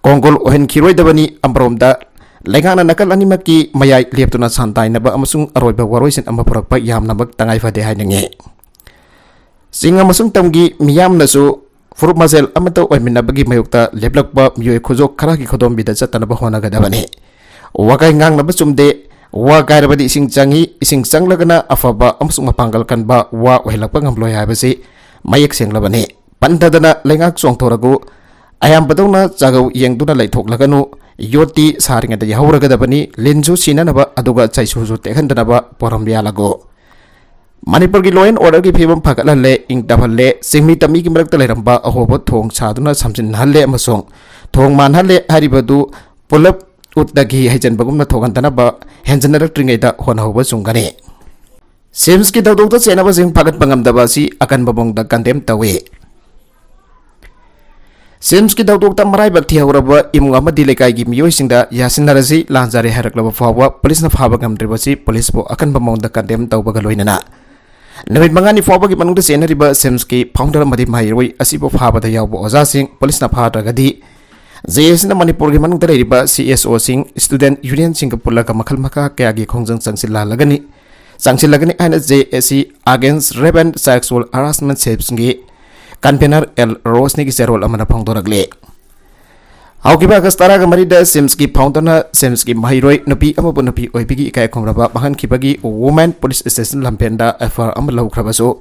ꯀꯣꯡꯒꯣꯜ ꯑꯣꯏꯍꯟꯈꯤꯔꯣꯏꯗꯕꯅꯤ꯫ ꯑꯃꯔꯣꯝꯗ ꯂꯩꯉꯥꯛꯅ ꯅꯥꯀꯜ ꯑꯅꯤꯃꯛꯀꯤ ꯃꯌꯥꯏ ꯂꯦꯞꯇꯨꯅ ꯁꯥꯟ ꯇꯥꯏꯅꯕ ꯑꯃꯁꯨꯡ ꯑꯔꯣꯏꯕ ꯋꯥꯔꯣꯏꯁꯤꯟ ꯑꯃ ꯄꯨꯔꯛꯄ ꯌꯥꯝꯅꯃꯛ ꯇꯉꯥꯏ ꯐꯗꯦ ꯍꯥꯏꯅꯤꯡꯏ꯫ ꯆꯤꯡ ꯑꯃꯁꯨꯡ ꯇꯝꯒꯤ ꯃꯤꯌꯥꯝꯅꯁꯨ ꯐꯨꯔꯨꯞ ꯃꯁꯦꯜ ꯑꯃꯠꯇ ꯑꯣꯏꯃꯤꯟꯅꯕꯒꯤ ꯃꯥꯌꯣꯛꯇ ꯂꯦꯞꯂꯛꯄ ꯃꯤꯑꯣꯏ ꯈꯨꯖꯣꯛ ꯈꯔꯒꯤ ꯈꯨꯗꯣꯝꯕꯤꯗ ꯆꯠꯇꯅꯕ ꯍꯣꯠꯅꯒꯗꯕꯅꯤ꯫ ꯋꯥꯀꯥꯏ ꯉꯥꯡꯅꯕ ꯆꯨꯝꯗꯦ꯫ ꯋꯥ ꯀꯥꯏꯔꯕꯗꯤ ꯏꯁꯤꯡ ꯆꯪꯏ, ꯏꯁꯤꯡ ꯆꯪꯂꯒꯅ ꯑꯐꯕ ꯑꯃꯁꯨꯡ ꯃꯄꯥꯡꯒꯜ ꯀꯟꯕ ꯋꯥ ꯑꯣꯏꯍꯜꯂꯛꯄ ꯉꯝꯂꯣꯏ ꯍꯥꯏꯕꯁꯤ ꯃꯌꯦꯛ ꯁꯦꯡꯂꯕꯅꯤ꯫ ꯄꯟꯊꯗꯅ ꯂꯩꯉꯥꯛ ꯆꯣꯡꯊꯣꯔꯒꯨ꯫ ꯑꯌꯥꯝꯕꯗꯧꯅ ꯆꯥꯒꯧ ꯌꯦꯡꯗꯨꯅ ꯂꯩꯊꯣꯛꯂꯒꯅꯨ꯫ ꯌꯣꯠꯇꯤ ꯁꯥꯔꯤꯉꯩꯗ ꯌꯥꯍꯧꯔꯒꯗꯕꯅꯤ꯫ ꯂꯤꯟꯁꯨ ꯁꯤꯅꯅꯕ, ꯑꯗꯨꯒ ꯆꯩꯁꯨꯁꯨ ꯇꯦꯛꯍꯟꯗꯅꯕ ꯄꯣꯔꯝ ꯌꯥꯜꯂꯒꯨ꯫ ꯃꯅꯤꯄꯨꯔꯒꯤ law and orderꯒꯤ ꯐꯤꯕꯝ ꯐꯒꯠꯍꯜꯂꯦ, ꯏꯪ ꯇꯞꯍꯜꯂꯦ꯫ ꯆꯤꯡꯃꯤ ꯇꯝꯃꯤꯒꯤ ꯃꯔꯛꯇ ꯂꯩꯔꯝꯕ ꯑꯍꯣꯕ ꯊꯣꯡ ꯁꯥꯗꯨꯅ ꯁꯝꯖꯤꯟꯍꯜꯂꯦ ꯑꯃꯁꯨꯡ ꯊꯣꯡ ꯃꯥꯟꯍꯜꯂꯦ ꯍꯥꯏꯔꯤꯕꯗꯨ ꯄꯨꯂꯞ ꯎꯠꯇꯒꯤ ꯍꯩꯖꯤꯟꯕꯒꯨꯝꯅ ꯊꯣꯛꯍꯟꯗꯅꯕ ꯍꯦꯟꯖꯤꯟꯅꯔꯛꯇ꯭ꯔꯤꯉꯩꯗ ꯍꯣꯠꯅꯍꯧꯕ ꯆꯨꯝꯒꯅꯤ꯫ SIMSꯀꯤ ꯊꯧꯗꯣꯛꯇ ꯆꯦꯟꯅꯕꯁꯤꯡ ꯐꯥꯒꯠꯄ ꯉꯝꯗꯕ ꯑꯁꯤ ꯑꯀꯟꯕ ꯃꯑꯣꯡꯗ condemn ꯇꯧꯏ꯫ SIMSꯀꯤ ꯊꯧꯗꯣꯛꯇ ꯃꯔꯥꯏꯕꯛ ꯊꯤꯍꯧꯔꯕ ꯏꯃꯨꯡ ꯑꯃꯗꯤ ꯂꯩꯀꯥꯏꯒꯤ ꯃꯤꯑꯣꯏꯁꯤꯡꯗ ꯌꯥꯁꯤꯟꯅꯔꯁꯤ ꯂꯥꯟꯖꯔꯦ ꯍꯥꯏꯔꯛꯂꯕ ꯐꯥꯎꯕ ꯄꯨꯂꯤꯁꯅ ꯐꯥꯕ ꯉꯝꯗ꯭ꯔꯤꯕꯁꯤ ꯄꯨꯂꯤꯁꯄꯨ ꯑꯀꯟꯕ ꯃꯑꯣꯡꯗ condemn ꯇꯧꯕꯒ ꯂꯣꯏꯅꯅ ꯅꯨꯃꯤꯠ ꯃꯉꯥꯅꯤ ꯐꯥꯎꯕꯒꯤ ꯃꯅꯨꯡꯗ ꯆꯦꯟꯅꯔꯤꯕ SIMSꯀꯤ founder ꯑꯃꯗꯤ ꯃꯍꯩꯔꯣꯏ ꯑꯁꯤꯕꯨ ꯐꯥꯕꯗ ꯌꯥꯎꯕ ꯑꯣꯖꯥꯁꯤꯡ ꯄꯨꯂꯤꯁꯅ ꯐꯥꯗ꯭ꯔꯒꯗꯤ JACꯅ ꯃꯅꯤꯄꯨꯔꯒꯤ ꯃꯅꯨꯡꯗ ꯂꯩꯔꯤꯕ CSOꯁꯤꯡ, student unionꯁꯤꯡꯒ ꯄꯨꯜꯂꯒ ꯃꯈꯜ ꯃꯈꯥ ꯀꯌꯥꯒꯤ ꯈꯣꯡꯖꯪ ꯆꯪꯁꯤꯜꯂꯛꯂꯒꯅꯤ꯫ ꯆꯪꯁꯤꯜꯂꯒꯅꯤ ꯍꯥꯏꯅ JAC Against Rape and Sexual Harassment SIMSꯀꯤ convener ꯑꯦꯜ ꯔꯣꯁꯅꯤꯒꯤ ꯆꯦꯔꯣꯜ ꯑꯃꯅ ꯐꯣꯡꯗꯣꯔꯛꯂꯤ꯫ ꯍꯧꯈꯤꯕ ꯑꯥꯒꯁ ꯇꯔꯥꯒ ꯃꯔꯤꯗ SIMSꯀꯤ founderꯅ SIMSꯀꯤ ꯃꯍꯩꯔꯣꯏ ꯅꯨꯄꯤ ꯑꯃꯕꯨ ꯅꯨꯄꯤ ꯑꯣꯏꯕꯒꯤ ꯏꯀꯥꯏ ꯈꯨꯝꯅꯕ ꯃꯥꯡꯍꯟꯈꯤꯕꯒꯤ Women Police Station ꯂꯝꯐꯦꯜꯗ FIR ꯑꯃ ꯂꯧꯈ꯭ꯔꯕꯁꯨ,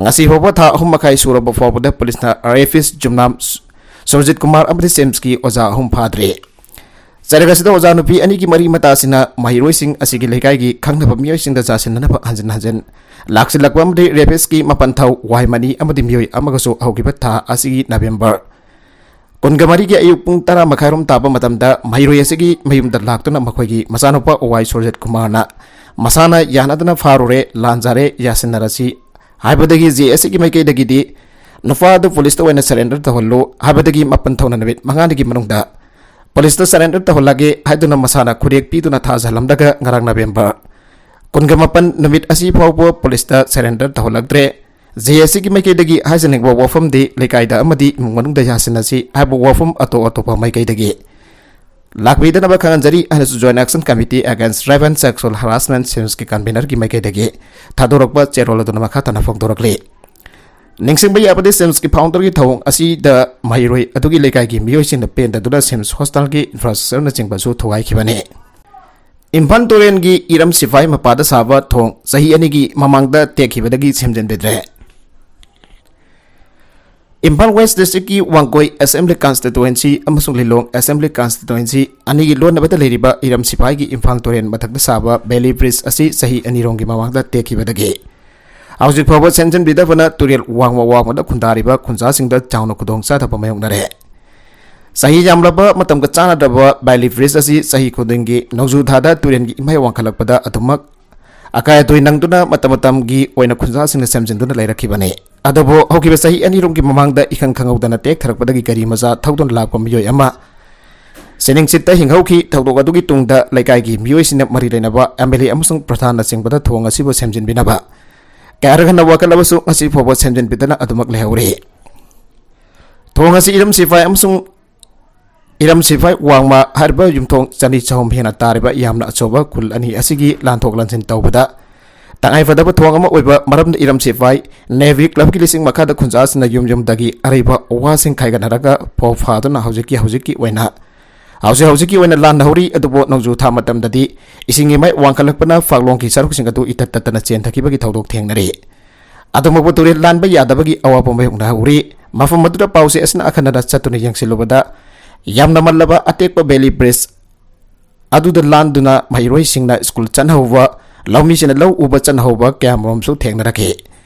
ꯉꯁꯤ ꯐꯥꯎꯕ ꯊꯥ ꯑꯍꯨꯝ ꯃꯈꯥꯏ ꯁꯨꯔꯕ ꯐꯥꯎꯕꯗ ꯄꯨꯂꯤꯁꯅ rapist ꯖꯨꯝꯅꯥꯝ ꯁꯨꯔꯖꯤꯠ ꯀꯨꯃꯥꯔ ꯑꯃꯗꯤ SIMSꯀꯤ ꯑꯣꯖꯥ ꯑꯍꯨꯝ ꯐꯥꯗ꯭ꯔꯤ꯫ ꯆꯩꯔꯛ ꯑꯁꯤꯗ ꯑꯣꯖꯥ ꯅꯨꯄꯤ ꯑꯅꯤꯒꯤ ꯃꯔꯤ ꯃꯇꯥꯁꯤꯅ ꯃꯍꯩꯔꯣꯏꯁꯤꯡ ꯑꯁꯤꯒꯤ ꯂꯩꯀꯥꯏꯒꯤ ꯈꯪꯅꯕ ꯃꯤꯑꯣꯏꯁꯤꯡꯗ ꯆꯥꯁꯤꯟꯅꯅꯕ ꯍꯟꯖꯤꯟ ꯍꯟꯖꯤꯟ ꯂꯥꯛꯁꯤꯜꯂꯛꯄ ꯑꯃꯗꯤ rapistꯀꯤ ꯃꯄꯟꯊꯧ ꯋꯥꯏꯃꯅꯤ ꯑꯃꯗꯤ ꯃꯤꯑꯣꯏ ꯑꯃꯒꯁꯨ ꯍꯧꯈꯤꯕ ꯊꯥ ꯑꯁꯤꯒꯤ November ꯀꯨꯟꯒ ꯃꯔꯤꯒꯤ ꯑꯌꯨꯛ ꯄꯨꯡ ꯇꯔꯥ ꯃꯈꯥꯏꯔꯣꯝ ꯇꯥꯕ ꯃꯇꯝꯗ ꯃꯍꯩꯔꯣꯏ ꯑꯁꯤꯒꯤ ꯃꯌꯨꯝꯗ ꯂꯥꯛꯇꯨꯅ ꯃꯈꯣꯏꯒꯤ ꯃꯆꯥꯅꯨꯄꯥ ꯋꯥꯏ ꯁꯨꯔꯖꯤꯠ ꯀꯨꯃꯥꯔꯅ ꯃꯁꯥꯅ ꯌꯥꯅꯗꯅ ꯐꯥꯔꯨꯔꯦ, ꯂꯥꯟꯖꯔꯦ, ꯌꯥꯁꯤꯟꯅꯔꯁꯤ ꯍꯥꯏꯕꯗꯒꯤ JACꯒꯤ ꯃꯥꯏꯀꯩꯗꯒꯤꯗꯤ ꯅꯨꯄꯥ ꯑꯗꯨ ꯄꯨꯂꯤꯁꯇ ꯑꯣꯏꯅ ꯁꯔꯦꯟꯗꯔ ꯇꯧꯍꯜꯂꯨ ꯍꯥꯏꯕꯗꯒꯤ ꯃꯥꯄꯟ ꯊꯧꯅ ꯅꯨꯃꯤꯠ ꯃꯉꯥꯅꯤꯒꯤ ꯃꯅꯨꯡꯗ ꯄꯨꯂꯤꯁꯇ ꯁꯔꯦꯟꯗꯔ ꯇꯧꯍꯜꯂꯒꯦ ꯍꯥꯏꯗꯨꯅ ꯃꯁꯥꯅ ꯈꯨꯔꯦꯛ ꯄꯤꯗꯨꯅ ꯊꯥꯖꯍꯜꯂꯝꯂꯒ ꯉꯔꯥꯡ ꯅꯕꯦꯝꯕꯔ ꯀꯨꯟꯒ ꯃꯥꯄꯟ ꯅꯨꯃꯤꯠ ꯑꯁꯤ ꯐꯥꯎꯕ ꯄꯨꯂꯤꯁꯇ ꯁꯔꯦꯟꯗꯔ ꯇꯧꯍꯜꯂꯛꯇ꯭ꯔꯦ꯫ ꯖꯦ ꯑꯦ ꯁꯤꯒꯤ ꯃꯥꯏꯀꯩꯗꯒꯤ ꯍꯥꯏꯖꯅꯤꯡꯕ ꯋꯥꯐꯝꯗꯤ ꯂꯩꯀꯥꯏꯗ ꯑꯃꯗꯤ ꯏꯃꯨꯡ ꯃꯅꯨꯡꯗ ꯌꯥꯁꯤꯟꯅꯁꯤ ꯍꯥꯏꯕ ꯋꯥꯐꯝ ꯑꯇꯣꯞ ꯑꯇꯣꯞꯄ ꯃꯥꯏꯀꯩꯗꯒꯤ ꯂꯥꯛꯄꯤꯗꯅꯕ ꯈꯪꯍꯟꯖꯔꯤ ꯍꯥꯏꯅꯁꯨ Joint Action Committee Against Rape and Sexual Harassment, ꯁꯤꯝꯁꯀꯤ ꯀꯟꯚꯤꯅꯔꯒꯤ ꯃꯥꯏꯀꯩꯗꯒꯤ ꯊꯥꯗꯣꯔꯛꯄ ꯆꯦꯔꯣꯜ ꯑꯗꯨꯅ ꯃꯈꯥ ꯇꯥꯅ ꯐꯣꯡꯗꯣꯔꯛꯂꯤ꯫ ꯅꯤꯡꯁꯤꯡꯕ ꯌꯥꯕꯗꯤ, ꯁꯤꯝꯁꯀꯤ ꯐꯥꯎꯟꯗꯔꯒꯤ ꯊꯧꯑꯣꯡ ꯑꯁꯤꯗ ꯃꯍꯩꯔꯣꯏ ꯑꯗꯨꯒꯤ ꯂꯩꯀꯥꯏꯒꯤ ꯃꯤꯑꯣꯏꯁꯤꯡꯅ ꯄꯦꯟꯗꯗꯨꯅ ꯁꯤꯝꯁ ꯍꯣꯁꯇꯦꯜꯒꯤ ꯏꯟꯐ꯭ꯔꯥꯁ꯭ꯇ꯭ꯔꯛꯆꯔꯅꯆꯤꯡꯕꯁꯨ ꯊꯨꯒꯥꯏꯈꯤꯕꯅꯤ꯫ ꯏꯝꯐꯥꯜ ꯇꯨꯔꯦꯜꯒꯤ ꯏꯔꯝ ꯁꯤꯐꯥꯏ ꯃꯄꯥꯗ ꯁꯥꯕ ꯊꯣꯡ ꯆꯍꯤ ꯑꯅꯤꯒꯤ ꯃꯃꯥꯡꯗ ꯇꯦꯛꯈꯤꯕꯗꯒꯤ ꯁꯦꯝꯖꯤꯟꯕꯤꯗ꯭ꯔꯦ꯫ ꯏꯝꯐꯥꯜ ꯋꯦꯁ ꯗꯤꯁꯇ꯭ꯔꯤꯛꯀꯤ ꯋꯥꯡꯒꯣꯏ ꯑꯦꯁꯦꯝꯕ꯭ꯂꯤ ꯀꯟꯁꯇꯤꯇꯨꯋꯦꯟꯁꯤ ꯑꯃꯁꯨꯡ ꯂꯤꯂꯣꯡ ꯑꯦꯁꯦꯝꯕ꯭ꯂꯤ ꯀꯟꯁꯇꯤꯇꯨꯋꯦꯟꯁꯤ ꯑꯅꯤꯒꯤ ꯂꯣꯟꯅꯕꯗ ꯂꯩꯔꯤꯕ ꯏꯔꯝ ꯁꯤꯐꯥꯏꯒꯤ ꯏꯝꯐꯥꯜ ꯇꯨꯔꯦꯜ ꯃꯊꯛꯇ ꯁꯥꯕ ꯕꯦꯂꯤ ꯕ꯭ꯔꯤꯖ ꯑꯁꯤ ꯆꯍꯤ ꯑꯅꯤꯔꯣꯝꯒꯤ ꯃꯃꯥꯡꯗ ꯇꯦꯛꯈꯤꯕꯗꯒꯤ ꯍꯧꯖꯤꯛ ꯐꯥꯎꯕ ꯁꯦꯝꯖꯤꯟꯕꯤꯗꯕꯅ ꯇꯨꯔꯦꯜ ꯋꯥꯡꯃ ꯋꯥꯡꯃꯗ ꯈꯨꯟꯗꯥꯔꯤꯕ ꯈꯨꯟꯖꯥꯁꯤꯡꯗ ꯆꯥꯎꯅ ꯈꯨꯗꯣꯡꯆꯥꯗꯕ ꯃꯥꯌꯣꯛꯅꯔꯦ꯫ ꯆꯍꯤ ꯌꯥꯝꯂꯕ ꯃꯇꯝꯒ ꯆꯥꯟꯅꯗ꯭ꯔꯕ ꯕꯦꯂꯤ ꯕ꯭ꯔꯤꯖ ꯑꯁꯤ ꯆꯍꯤ ꯈꯨꯗꯤꯡꯒꯤ ꯅꯣꯡꯖꯨ ꯊꯥꯗ ꯇꯨꯔꯦꯜꯒꯤ ꯏꯃꯥꯏ ꯋꯥꯡꯈꯠꯂꯛꯄꯗ ꯑꯗꯨꯃꯛ ꯑꯀꯥꯏ ꯑꯇꯣꯏ ꯅꯪꯗꯨꯅ ꯃꯇꯝ ꯃꯇꯝꯒꯤ ꯑꯣꯏꯅ ꯈꯨꯟꯖꯥꯁꯤꯡꯅ ꯁꯦꯝꯖꯤꯟꯗꯨꯅ ꯂꯩꯔꯛꯈꯤꯕꯅꯤ꯫ ꯑꯗꯨꯕꯨ ꯍꯧꯈꯤꯕ ꯆꯍꯤ ꯑꯅꯤꯔꯣꯝꯒꯤ ꯃꯃꯥꯡꯗ ꯏꯈꯪ ꯈꯪꯍꯧꯗꯅ ꯇꯦꯛꯊꯔꯛꯄꯗꯒꯤ ꯒꯥꯔꯤ ꯃꯆꯥ ꯊꯧꯗꯨꯅ ꯂꯥꯛꯄ ꯃꯤꯑꯣꯏ ꯑꯃ ꯁꯤꯅꯤꯡꯆꯤꯠꯇ ꯍꯤꯡꯍꯧꯈꯤ꯫ ꯊꯧꯗꯣꯛ ꯑꯗꯨꯒꯤ ꯇꯨꯡꯗ ꯂꯩꯀꯥꯏꯒꯤ ꯃꯤꯑꯣꯏꯁꯤꯡꯅ ꯃꯔꯤ ꯂꯩꯅꯕ ꯑꯦꯝ ꯑꯦꯜ ꯑꯦ ꯑꯃꯁꯨꯡ ꯄ꯭ꯔꯙꯥꯟꯅꯆꯤꯡꯕꯗ ꯊꯣꯡ ꯑꯁꯤꯕꯨ ꯁꯦꯝꯖꯤꯟꯕꯤꯅꯕ ꯀꯌꯥꯔꯛ ꯍꯟꯅ ꯋꯥꯀꯠꯂꯕꯁꯨ ꯉꯁꯤ ꯐꯥꯎꯕ ꯁꯦꯝꯖꯤꯟꯕꯤꯗꯅ ꯑꯗꯨꯃꯛ ꯂꯩꯍꯧꯔꯤ꯫ ꯊꯣꯡ ꯑꯁꯤ ꯏꯔꯝ ꯁꯤꯐꯥꯏ ꯑꯃꯁꯨꯡ ꯏꯔꯝ ꯁꯤꯐꯥꯏ ꯋꯥꯡꯃ ꯍꯥꯏꯔꯤꯕ ꯌꯨꯝꯊꯣꯡ ꯆꯅꯤ ꯆꯍꯨꯝ ꯍꯦꯟꯅ ꯇꯥꯔꯤꯕ ꯌꯥꯝꯅ ꯑꯆꯧꯕ ꯈꯨꯜ ꯑꯅꯤ ꯑꯁꯤꯒꯤ ꯂꯥꯟꯊꯣꯛ ꯂꯥꯟꯁꯤꯟ ꯇꯧꯕꯗ ꯇꯉꯥꯏꯐꯗꯕ ꯊꯣꯡ ꯑꯃ ꯑꯣꯏꯕ ꯃꯔꯝꯅ ꯏꯔꯝ ꯁꯤꯐꯥꯏ ꯅꯦꯚꯤ ꯀ꯭ꯂꯕꯀꯤ ꯂꯤꯁꯤꯡ ꯃꯈꯥꯗ ꯈꯨꯟꯖꯥꯁꯤꯡꯅ ꯌꯨꯝ ꯌꯨꯝꯗꯒꯤ ꯑꯔꯩꯕ ꯋꯥꯁꯤꯡ ꯈꯥꯏꯒꯠꯅꯔꯒ ꯐꯧ ꯐꯥꯗꯨꯅ ꯍꯧꯖꯤꯛꯀꯤ ꯍꯧꯖꯤꯛꯀꯤ ꯑꯣꯏꯅ ꯍꯧꯖꯤꯛ ꯍꯧꯖꯤꯛꯀꯤ ꯑꯣꯏꯅ ꯂꯥꯟꯅꯍꯧꯔꯤ꯫ ꯑꯗꯨꯕꯨ ꯅꯣꯡꯖꯨ ꯊꯥ ꯃꯇꯝꯗꯗꯤ ꯏꯁꯤꯡꯒꯤ ꯃꯥꯏ ꯋꯥꯡꯈꯠꯂꯛꯄꯅ ꯐꯥꯛꯂꯣꯡꯒꯤ ꯁꯔꯨꯛꯁꯤꯡ ꯑꯗꯨ ꯏꯇꯠ ꯇꯠꯇꯅ ꯆꯦꯟꯊꯈꯤꯕꯒꯤ ꯊꯧꯗꯣꯛ ꯊꯦꯡꯅꯔꯤ꯫ ꯑꯗꯨꯃꯛꯄꯨ ꯇꯨꯔꯦꯜ ꯂꯥꯟꯕ ꯌꯥꯗꯕꯒꯤ ꯑꯋꯥꯕ ꯃꯥꯌꯣꯛꯅꯍꯧꯔꯤ꯫ ꯃꯐꯝ ꯑꯗꯨꯗ ꯄꯥꯎꯆꯦ ꯑꯁꯤꯅ ꯑꯈꯟꯅꯅ ꯆꯠꯇꯨꯅ ꯌꯦꯡꯁꯤꯜꯂꯨꯕꯗ ꯌꯥꯝꯅ ꯃꯜꯂꯕ ꯑꯇꯦꯛꯄ ꯕꯦꯂꯤ ꯕ꯭ꯔꯤꯖ ꯑꯗꯨꯗ ꯂꯥꯟꯗꯨꯅ ꯃꯍꯩꯔꯣꯏꯁꯤꯡꯅ ꯁ꯭ꯀꯨꯜ ꯆꯠꯍꯧꯕ, ꯂꯧꯃꯤꯁꯤꯡꯅ ꯂꯧ ꯎꯕ ꯆꯠꯍꯧꯕ ꯀꯌꯥꯃꯔꯨꯝꯁꯨ ꯊꯦꯡꯅꯔꯛꯈꯤ꯫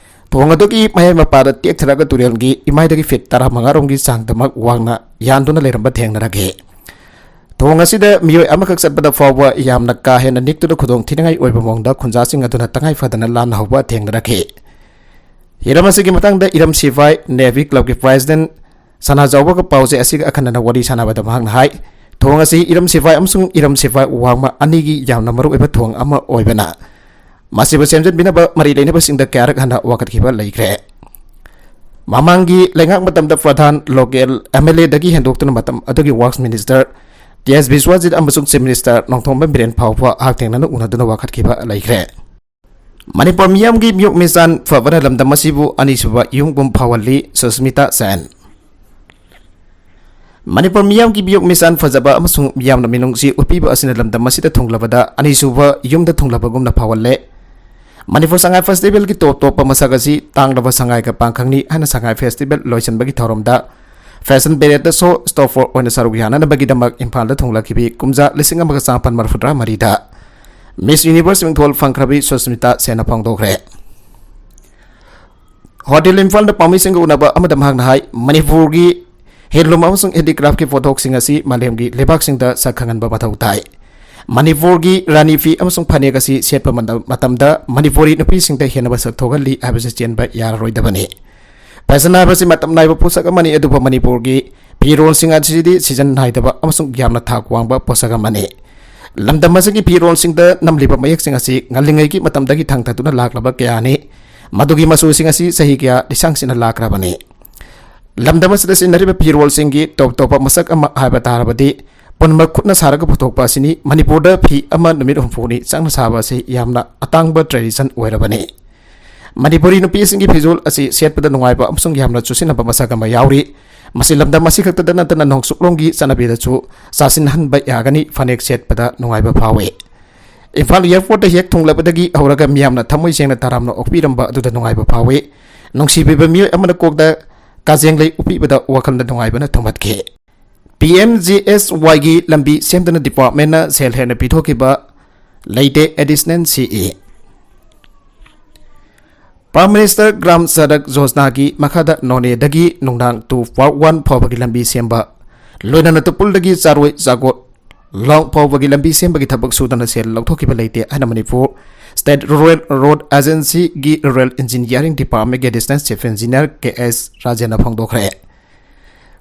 ꯊꯣꯡ ꯑꯗꯨꯒꯤ ꯃꯌꯥꯏ ꯃꯄꯥꯗ ꯇꯦꯛꯊꯔꯒ ꯇꯨꯔꯦꯜꯒꯤ ꯏꯃꯥꯏꯗꯒꯤ ꯐꯤꯠ ꯇꯔꯥꯃꯉꯥꯔꯣꯝꯒꯤ ꯆꯥꯡꯗꯃꯛ ꯋꯥꯡꯅ ꯌꯥꯟꯗꯨꯅ ꯂꯩꯔꯝꯕ ꯊꯦꯡꯅꯔꯛꯈꯤ꯫ ꯊꯣꯡ ꯑꯁꯤꯗ ꯃꯤꯑꯣꯏ ꯑꯃꯈꯛ ꯆꯠꯄꯗ ꯐꯥꯎꯕ ꯌꯥꯝꯅ ꯀꯥ ꯍꯦꯟꯅ ꯅꯤꯛꯇꯨꯅ ꯈꯨꯗꯣꯡ ꯊꯤꯅꯤꯡꯉꯥꯏ ꯑꯣꯏꯕ ꯃꯑꯣꯡꯗ ꯈꯨꯟꯖꯥꯁꯤꯡ ꯑꯗꯨꯅ ꯇꯉꯥꯏ ꯐꯗꯅ ꯂꯥꯟꯅ ꯍꯧꯕ ꯊꯦꯡꯅꯔꯛꯈꯤ꯫ ꯍꯤꯔꯝ ꯑꯁꯤꯒꯤ ꯃꯇꯥꯡꯗ ꯏꯔꯝ ꯁꯤꯐꯥꯏ ꯅꯦꯚꯤ ꯀ꯭ꯂꯕꯀꯤ ꯄ꯭ꯔꯦꯁꯤꯗꯦꯟ ꯁꯅꯥꯖꯥꯎꯕꯒ ꯄꯥꯎꯖꯦ ꯑꯁꯤꯒ ꯑꯈꯟꯅꯅ ꯋꯥꯔꯤ ꯁꯥꯟꯅꯕꯗ ꯃꯍꯥꯛꯅ ꯍꯥꯏ, ꯊꯣꯡ ꯑꯁꯤ ꯏꯔꯝ ꯁꯤꯐꯥꯏ ꯑꯃꯁꯨꯡ ꯏꯔꯝ ꯁꯤꯐꯥꯏ ꯋꯥꯡꯃ ꯑꯅꯤꯒꯤ ꯌꯥꯝꯅ ꯃꯔꯨꯑꯣꯏꯕ ꯊꯣꯡ ꯑꯃ ꯑꯣꯏꯕꯅ, ꯃꯁꯤꯕꯨ ꯁꯦꯝꯖꯤꯟꯕꯤꯅꯕ ꯃꯔꯤ ꯂꯩꯅꯕꯁꯤꯡꯗ ꯀꯌꯥꯔꯛ ꯍꯟꯅ ꯋꯥꯀꯠꯈꯤꯕ ꯂꯩꯈ꯭ꯔꯦ꯫ ꯃꯃꯥꯡꯒꯤ ꯂꯩꯉꯥꯛ ꯃꯇꯝꯗ ꯄ꯭ꯔꯙꯥꯟ ꯂꯣꯀꯦꯜ ꯑꯦꯝ ꯑꯦꯜ ꯑꯦꯗꯒꯤ ꯍꯦꯟꯗꯣꯛꯇꯨꯅ ꯃꯇꯝ ꯑꯗꯨꯒꯤ ꯋꯥꯔꯛꯁ ꯃꯤꯅꯤꯁꯇꯔ ꯇꯤ ꯑꯦꯁ ꯕꯤꯁ꯭ꯋꯥꯖꯤꯠ ꯑꯃꯁꯨꯡ ꯆꯤꯐ ꯃꯤꯅꯤꯁꯇꯔ ꯅꯣꯡꯊꯣꯝꯕꯝ ꯕꯤꯔꯦꯟ ꯐꯥꯎꯕ ꯍꯛꯊꯦꯡꯅꯅ ꯎꯅꯗꯨꯅ ꯋꯥꯀꯠꯈꯤꯕ ꯂꯩꯈ꯭ꯔꯦ꯫ ꯃꯅꯤꯄꯨꯔ ꯃꯤꯌꯥꯝꯒꯤ ꯃꯤꯌꯣꯛ ꯃꯤꯆꯥꯟ ꯐꯕꯅ ꯂꯝꯗꯝ ꯑꯁꯤꯕꯨ ꯑꯅꯤꯁꯨꯕ ꯌꯨꯝꯒꯨꯝ ꯐꯥꯎꯍꯜꯂꯤ, ꯁꯨꯁꯃꯤꯇꯥ ꯁꯦꯟ꯫ ꯃꯅꯤꯄꯨꯔ ꯃꯤꯌꯥꯝꯒꯤ ꯃꯤꯌꯣꯛ ꯃꯤꯆꯥꯟ ꯐꯖꯕ ꯑꯃꯁꯨꯡ ꯃꯤꯌꯥꯝꯅ ꯃꯤꯅꯨꯡꯁꯤ ꯎꯠꯄꯤꯕ ꯑꯁꯤꯅ ꯂꯝꯗꯝ ꯑꯁꯤꯗ ꯊꯨꯡꯂꯕꯗ ꯑꯅꯤꯁꯨꯕ ꯌꯨꯝꯗ ꯊꯨꯡꯂꯕꯒꯨꯝꯅ ꯐꯥꯎꯍꯜꯂꯦ꯫ ꯃꯅꯤꯄꯨꯔ ꯁꯉꯥꯏ ꯐꯦꯁꯇꯤꯚꯦꯜꯒꯤ ꯇꯣꯞ ꯇꯣꯞꯄ ꯃꯁꯛ ꯑꯁꯤ ꯇꯥꯡꯂꯕ ꯁꯉꯥꯏꯒ ꯄꯥꯡꯈꯪꯅꯤ ꯍꯥꯏꯅ ꯁꯉꯥꯏ ꯐꯦꯁꯇꯤꯚꯦꯜ ꯂꯣꯏꯁꯤꯟꯕꯒꯤ ꯊꯧꯔꯝꯗ ꯐꯦꯁꯟ ꯄꯦꯔꯦꯗꯇ ꯁꯣ ꯁ꯭ꯇꯣꯞꯄꯔ ꯑꯣꯏꯅ ꯁꯔꯨꯛ ꯌꯥꯅꯅꯕꯒꯤꯗꯃꯛ ꯏꯝꯐꯥꯜꯗ ꯊꯨꯡꯂꯛꯈꯤꯕꯤ ꯀꯨꯝꯖꯥ ꯂꯤꯁꯤꯡ ꯑꯃꯒ ꯆꯥꯃꯥꯄꯟ ꯃꯔꯤꯐꯨꯇꯔꯥ ꯃꯔꯤꯗ ꯃꯤꯁ ꯌꯨꯅꯤꯚꯔꯁ ꯃꯤꯡꯊꯣꯜ ꯐꯪꯈ꯭ꯔꯕꯤ ꯁꯨꯁꯃꯤꯇꯥ ꯁꯦꯟꯅ ꯐꯣꯡꯗꯣꯛꯈ꯭ꯔꯦ꯫ ꯍꯣꯇꯦꯜ ꯏꯝꯐꯥꯜꯗ ꯄꯥꯝꯃꯤꯁꯤꯡꯒ ꯎꯅꯕ ꯑꯃꯗ ꯃꯍꯥꯛꯅ ꯍꯥꯏ, ꯃꯅꯤꯄꯨꯔꯒꯤ ꯍꯦꯟꯂꯨꯝ ꯑꯃꯁꯨꯡ ꯍꯦꯟꯗꯤꯀ꯭ꯔꯥꯐꯀꯤ ꯄꯣꯠꯊꯣꯛꯁꯤꯡ ꯑꯁꯤ ꯃꯥꯂꯦꯝꯒꯤ ꯂꯩꯕꯥꯛꯁꯤꯡꯗ ꯁꯛ ꯈꯪꯍꯟꯕ ꯃꯊꯧ ꯇꯥꯏ꯫ ꯃꯅꯤꯄꯨꯔꯒꯤ ꯔꯥꯅꯤ ꯐꯤ ꯑꯃꯁꯨꯡ ꯐꯅꯦꯛ ꯑꯁꯤ ꯁꯦꯠꯄ ꯃꯇꯝ-, ꯃꯇꯝꯗ ꯃꯅꯤꯄꯨꯔꯤ ꯅꯨꯄꯤꯁꯤꯡꯗ ꯍꯦꯟꯅ ꯃꯁꯛ ꯊꯣꯛꯍꯜꯂꯤ ꯍꯥꯏꯕꯁꯤ ꯆꯦꯟꯕ ꯌꯥꯔꯔꯣꯏꯗꯕꯅꯤ꯫ ꯐꯦꯁꯟ ꯍꯥꯏꯕꯁꯤ ꯃꯇꯝ ꯅꯥꯏꯕ ꯄꯣꯠꯁꯛ ꯑꯃꯅꯤ, ꯑꯗꯨꯕꯨ ꯃꯅꯤꯄꯨꯔꯒꯤ ꯐꯤꯔꯣꯜꯁꯤꯡ ꯑꯁꯤꯗꯤ ꯁꯤꯖꯟ ꯅꯥꯏꯗꯕ ꯑꯃꯁꯨꯡ ꯌꯥꯝꯅ ꯊꯥꯛ ꯋꯥꯡꯕ ꯄꯣꯠꯁꯛ ꯑꯃꯅꯤ꯫ ꯂꯝꯗꯝ ꯑꯁꯤꯒꯤ ꯐꯤꯔꯣꯜꯁꯤꯡꯗ ꯅꯝꯂꯤꯕ ꯃꯌꯦꯛꯁꯤꯡ ꯑꯁꯤ ꯉꯜꯂꯤꯉꯩꯒꯤ ꯃꯇꯝꯗꯒꯤ ꯊꯥꯡꯊꯗꯨꯅ ꯂꯥꯛꯂꯕ ꯀꯌꯥꯅꯤ꯫ ꯃꯗꯨꯒꯤ ꯃꯆꯨꯁꯤꯡ ꯑꯁꯤ ꯆꯍꯤ ꯀꯌꯥ ꯂꯤꯁꯥꯡꯁꯤꯟꯅ ꯂꯥꯛꯈ꯭ꯔꯕꯅꯤ꯫ ꯂꯝꯗꯝ ꯑꯁꯤꯗ ꯁꯤꯖꯤꯟꯅꯔꯤꯕ ꯐꯤꯔꯣꯜꯁꯤꯡꯒꯤ ꯇꯣꯞ ꯇꯣꯞꯄ ꯃꯁꯛ ꯑꯃ ꯍꯥꯏꯕ ꯇꯥꯔꯕꯗꯤ ꯄꯨꯝꯅꯃꯛ ꯈꯨꯠꯅ ꯁꯥꯔꯒ ꯄꯨꯊꯣꯛꯄ ꯑꯁꯤꯅꯤ꯫ ꯃꯅꯤꯄꯨꯔꯗ ꯐꯤ ꯑꯃ ꯅꯨꯃꯤꯠ ꯍꯨꯝꯐꯨꯅꯤ ꯆꯪꯅ ꯁꯥꯕ ꯑꯁꯤ ꯌꯥꯝꯅ ꯑꯇꯥꯡꯕ ꯇ꯭ꯔꯦꯗꯤꯁꯟ ꯑꯣꯏꯔꯕꯅꯤ꯫ ꯃꯅꯤꯄꯨꯔꯤ ꯅꯨꯄꯤꯁꯤꯡꯒꯤ ꯐꯤꯖꯣꯜ ꯑꯁꯤ ꯁꯦꯠꯄꯗ ꯅꯨꯡꯉꯥꯏꯕ ꯑꯃꯁꯨꯡ ꯌꯥꯝꯅ ꯆꯨꯁꯤꯟꯅꯕ ꯃꯁꯛ ꯑꯃ ꯌꯥꯎꯔꯤ꯫ ꯃꯁꯤ ꯂꯝꯗꯝ ꯑꯁꯤꯈꯛꯇꯗ ꯅꯠꯇꯅ ꯅꯣꯡꯆꯨꯞꯂꯣꯝꯒꯤ ꯆꯠꯅꯕꯤꯗꯁꯨ ꯆꯥꯁꯤꯟꯍꯟꯕ ꯌꯥꯒꯅꯤ꯫ ꯐꯅꯦꯛ ꯁꯦꯠꯄꯗ ꯅꯨꯡꯉꯥꯏꯕ ꯐꯥꯎꯏ꯫ ꯏꯝꯐꯥꯜ ꯑꯦꯌꯔꯄꯣꯔꯠꯇ ꯍꯦꯛ ꯊꯨꯡꯂꯕꯗꯒꯤ ꯍꯧꯔꯒ ꯃꯤꯌꯥꯝꯅ ꯊꯃꯣꯏ ꯁꯦꯡꯅ ꯇꯔꯥꯝꯅ ꯑꯣꯛꯄꯤꯔꯝꯕ ꯑꯗꯨꯗ ꯅꯨꯡꯉꯥꯏꯕ ꯐꯥꯎꯏ꯫ ꯅꯨꯡꯁꯤꯕꯤꯕ ꯃꯤꯑꯣꯏ ꯑꯃꯅ ꯀꯣꯛꯇ ꯀꯥꯖꯦꯡꯂꯩ ꯎꯞꯄꯤꯕꯗ ꯋꯥꯈꯜꯗ ꯅꯨꯡꯉꯥꯏꯕꯅ ꯊꯨꯝꯍꯠꯈꯤ꯫ ꯄꯤ ꯑꯦꯝ ꯖꯤ ꯑꯦꯁ ꯋꯥꯏꯒꯤ ꯂꯝꯕꯤ ꯁꯦꯝꯗꯨꯅ ꯗꯤꯄꯥꯔꯠꯃꯦꯟꯅ ꯁꯦꯜ ꯍꯦꯟꯅ ꯄꯤꯊꯣꯛꯈꯤꯕ ꯂꯩꯇꯦ꯫ ꯑꯦꯗꯤꯁꯅꯦꯜ ꯁꯤ E. Prime minister gram Sadak ꯌꯣꯖꯅꯥꯒꯤ ꯃꯈꯥꯗ ꯅꯣꯅꯦꯗꯒꯤ ꯅꯨꯡꯅꯥꯡ ꯇꯨ ꯄꯥꯔꯠ ꯋꯥꯟ ꯐꯥꯎꯕꯒꯤ ꯂꯝꯕꯤ ꯁꯦꯝꯕ, ꯂꯣꯏꯅꯅ ꯇꯨꯄꯨꯜꯗꯒꯤ ꯆꯥꯔꯣꯏ ꯆꯥꯒꯣꯠ ꯂꯣꯡ ꯐꯥꯎꯕꯒꯤ ꯂꯝꯕꯤ ꯁꯦꯝꯕꯒꯤ ꯊꯕꯛ ꯁꯨꯗꯅ ꯁꯦꯜ ꯂꯧꯊꯣꯛꯈꯤꯕ ꯂꯩꯇꯦ ꯍꯥꯏꯅ Manipur State Rural Road Agencyꯒꯤ Rural Engineering Departmentꯀꯤ Additional Chief Engineer ꯀꯦ ꯑꯦꯁ ꯔꯥꯖꯦꯟꯅ ꯐꯣꯡꯗꯣꯛꯈ꯭ꯔꯦ꯫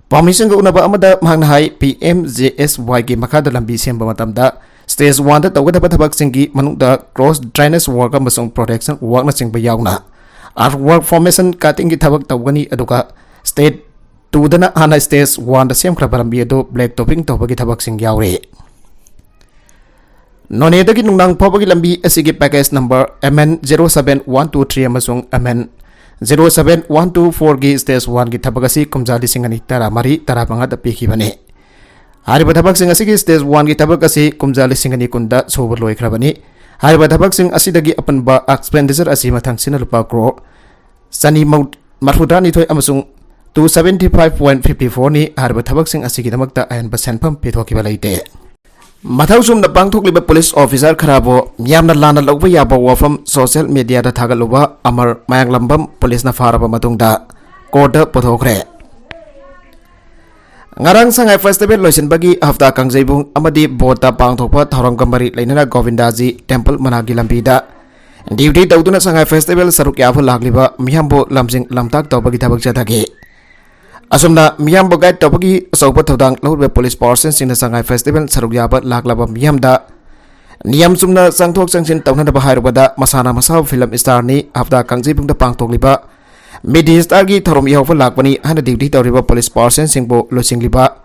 ꯄꯥꯎꯃꯤꯁꯤꯡꯒ ꯎꯅꯕ ꯑꯃꯗ ꯃꯍꯥꯛꯅ ꯍꯥꯏ, ꯄꯤ ꯑꯦꯝ ꯖꯦ ꯑꯦꯁ ꯋꯥꯏꯒꯤ ꯃꯈꯥꯗ ꯂꯝꯕꯤ ꯁꯦꯝꯕ ꯃꯇꯝꯗ Stage Oneꯗ ꯇꯧꯒꯗꯕ ꯊꯕꯛꯁꯤꯡꯒꯤ ꯃꯅꯨꯡꯗ cross drainage work ꯑꯃꯁꯨꯡ protection workꯅꯆꯤꯡꯕ ꯌꯥꯎꯅ earthwork formation cuttingꯒꯤ ꯊꯕꯛ ꯇꯧꯒꯅꯤ, ꯑꯗꯨꯒ Stage Twoꯗꯅ ꯍꯥꯟꯅ Stage Oneꯗ ꯁꯦꯝꯈ꯭ꯔꯕ ꯂꯝꯕꯤ ꯑꯗꯨ black topping ꯇꯧꯕꯒꯤ ꯊꯕꯛꯁꯤꯡ ꯌꯥꯎꯔꯤ꯫ ꯅꯣꯅꯦꯗꯒꯤ ꯅꯨꯡꯅꯥꯡ ꯐꯥꯎꯕꯒꯤ ꯂꯝꯕꯤ ꯑꯁꯤꯒꯤ package number M N zero seven one two three ꯑꯃꯁꯨꯡ M N zero seven one two fourꯒꯤ Stage Oneꯒꯤ ꯊꯕꯛ ꯑꯁꯤ ꯀꯨꯝꯖꯥ ꯂꯤꯁꯤꯡ ꯑꯅꯤ ꯇꯔꯥꯃꯔꯤ ꯇꯔꯥꯃꯉꯥꯗ ꯄꯤꯈꯤꯕꯅꯤ꯫ ꯍꯥꯏꯔꯤꯕ ꯊꯕꯛꯁꯤꯡ ꯑꯁꯤꯒꯤ Stage Oneꯒꯤ ꯊꯕꯛ ꯑꯁꯤ ꯀꯨꯝꯖꯥ ꯂꯤꯁꯤꯡ ꯑꯅꯤ ꯀꯨꯟꯗ ꯁꯨꯕ ꯂꯣꯏꯈ꯭ꯔꯕꯅꯤ꯫ ꯍꯥꯏꯔꯤꯕ ꯊꯕꯛꯁꯤꯡ ꯑꯁꯤꯗꯒꯤ ꯑꯄꯨꯟꯕ expenditure ꯑꯁꯤ ꯃꯊꯪꯁꯤꯅ ꯂꯨꯄꯥ ꯀ꯭ꯔꯣꯔ ꯆꯅꯤ ꯃꯔꯐꯨꯇꯔꯥꯅꯤꯊꯣꯏ ꯑꯃꯁꯨꯡ two seventy five point fifty fourꯅꯤ꯫ ꯍꯥꯏꯔꯤꯕ ꯊꯕꯛꯁꯤꯡ ꯑꯁꯤꯒꯤꯗꯃꯛꯇ ꯑꯍꯦꯟꯕ ꯁꯦꯟꯐꯝ ꯄꯤꯊꯣꯛꯈꯤꯕ ꯂꯩꯇꯦ꯫ ꯃꯊꯧ ꯆꯨꯝꯅ ꯄꯥꯡꯊꯣꯛꯂꯤꯕ police officer ꯈꯔꯕꯨ ꯃꯤꯌꯥꯝꯅ ꯂꯥꯟꯅ ꯂꯧꯕ ꯌꯥꯕ ꯋꯥꯐꯝ social mediaꯗ ꯊꯥꯒꯠꯂꯨꯕ ꯑꯃꯔ ꯃꯌꯥꯡꯂꯝꯕꯝ policeꯅ ꯐꯥꯔꯕ ꯃꯇꯨꯡꯗ courtꯇ ꯄꯨꯊꯣꯛꯈ꯭ꯔꯦ꯫ ꯉꯔꯥꯡ ꯁꯉꯥꯏ festival ꯂꯣꯏꯁꯤꯟꯕꯒꯤ ꯍꯞꯇꯥ ꯀꯥꯡꯖꯩꯕꯨꯡ ꯑꯃꯗꯤ ꯕꯣꯠꯇ ꯄꯥꯡꯊꯣꯛꯄ ꯊꯧꯔꯝꯒ ꯃꯔꯤ ꯂꯩꯅꯅ ꯒꯣꯕꯤꯟꯗꯥꯖꯤ temple ꯃꯅꯥꯛꯀꯤ ꯂꯝꯕꯤꯗ duty ꯇꯧꯗꯨꯅ ꯁꯉꯥꯏ festival ꯁꯔꯨꯛ ꯌꯥꯕ ꯂꯥꯛꯂꯤꯕ ꯃꯤꯌꯥꯝꯕꯨ ꯂꯝꯖꯤꯡ ꯂꯝꯇꯥꯛ ꯇꯧꯕꯒꯤ ꯊꯕꯛ ꯆꯠꯊꯈꯤ꯫ ꯑꯁꯨꯝꯅ ꯃꯤꯌꯥꯝꯕꯨ guide ꯇꯧꯕꯒꯤ ꯑꯆꯧꯕ ꯊꯧꯗꯥꯡ ꯂꯧꯔꯤꯕ police personꯁꯤꯡꯅ ꯁꯉꯥꯏ festival ꯁꯔꯨꯛ ꯌꯥꯕ ꯂꯥꯛꯂꯕ ꯃꯤꯌꯥꯝꯗ ꯅꯤꯌꯝ ꯆꯨꯝꯅ ꯆꯪꯊꯣꯛ ꯆꯪꯁꯤꯟ ꯇꯧꯅꯅꯕ ꯍꯥꯏꯔꯨꯕꯗ ꯃꯁꯥꯅ ꯃꯁꯥꯕꯨ film starꯅꯤ, ꯍꯞꯇꯥ ꯀꯥꯡꯖꯩꯕꯨꯡꯗ ꯄꯥꯡꯊꯣꯛꯂꯤꯕ media starꯒꯤ ꯊꯧꯔꯝ ꯌꯥꯎꯕ ꯂꯥꯛꯄꯅꯤ ꯍꯥꯏꯅ duty ꯇꯧꯔꯤꯕ police personꯁꯤꯡꯕꯨ ꯂꯨꯆꯤꯡꯂꯤꯕ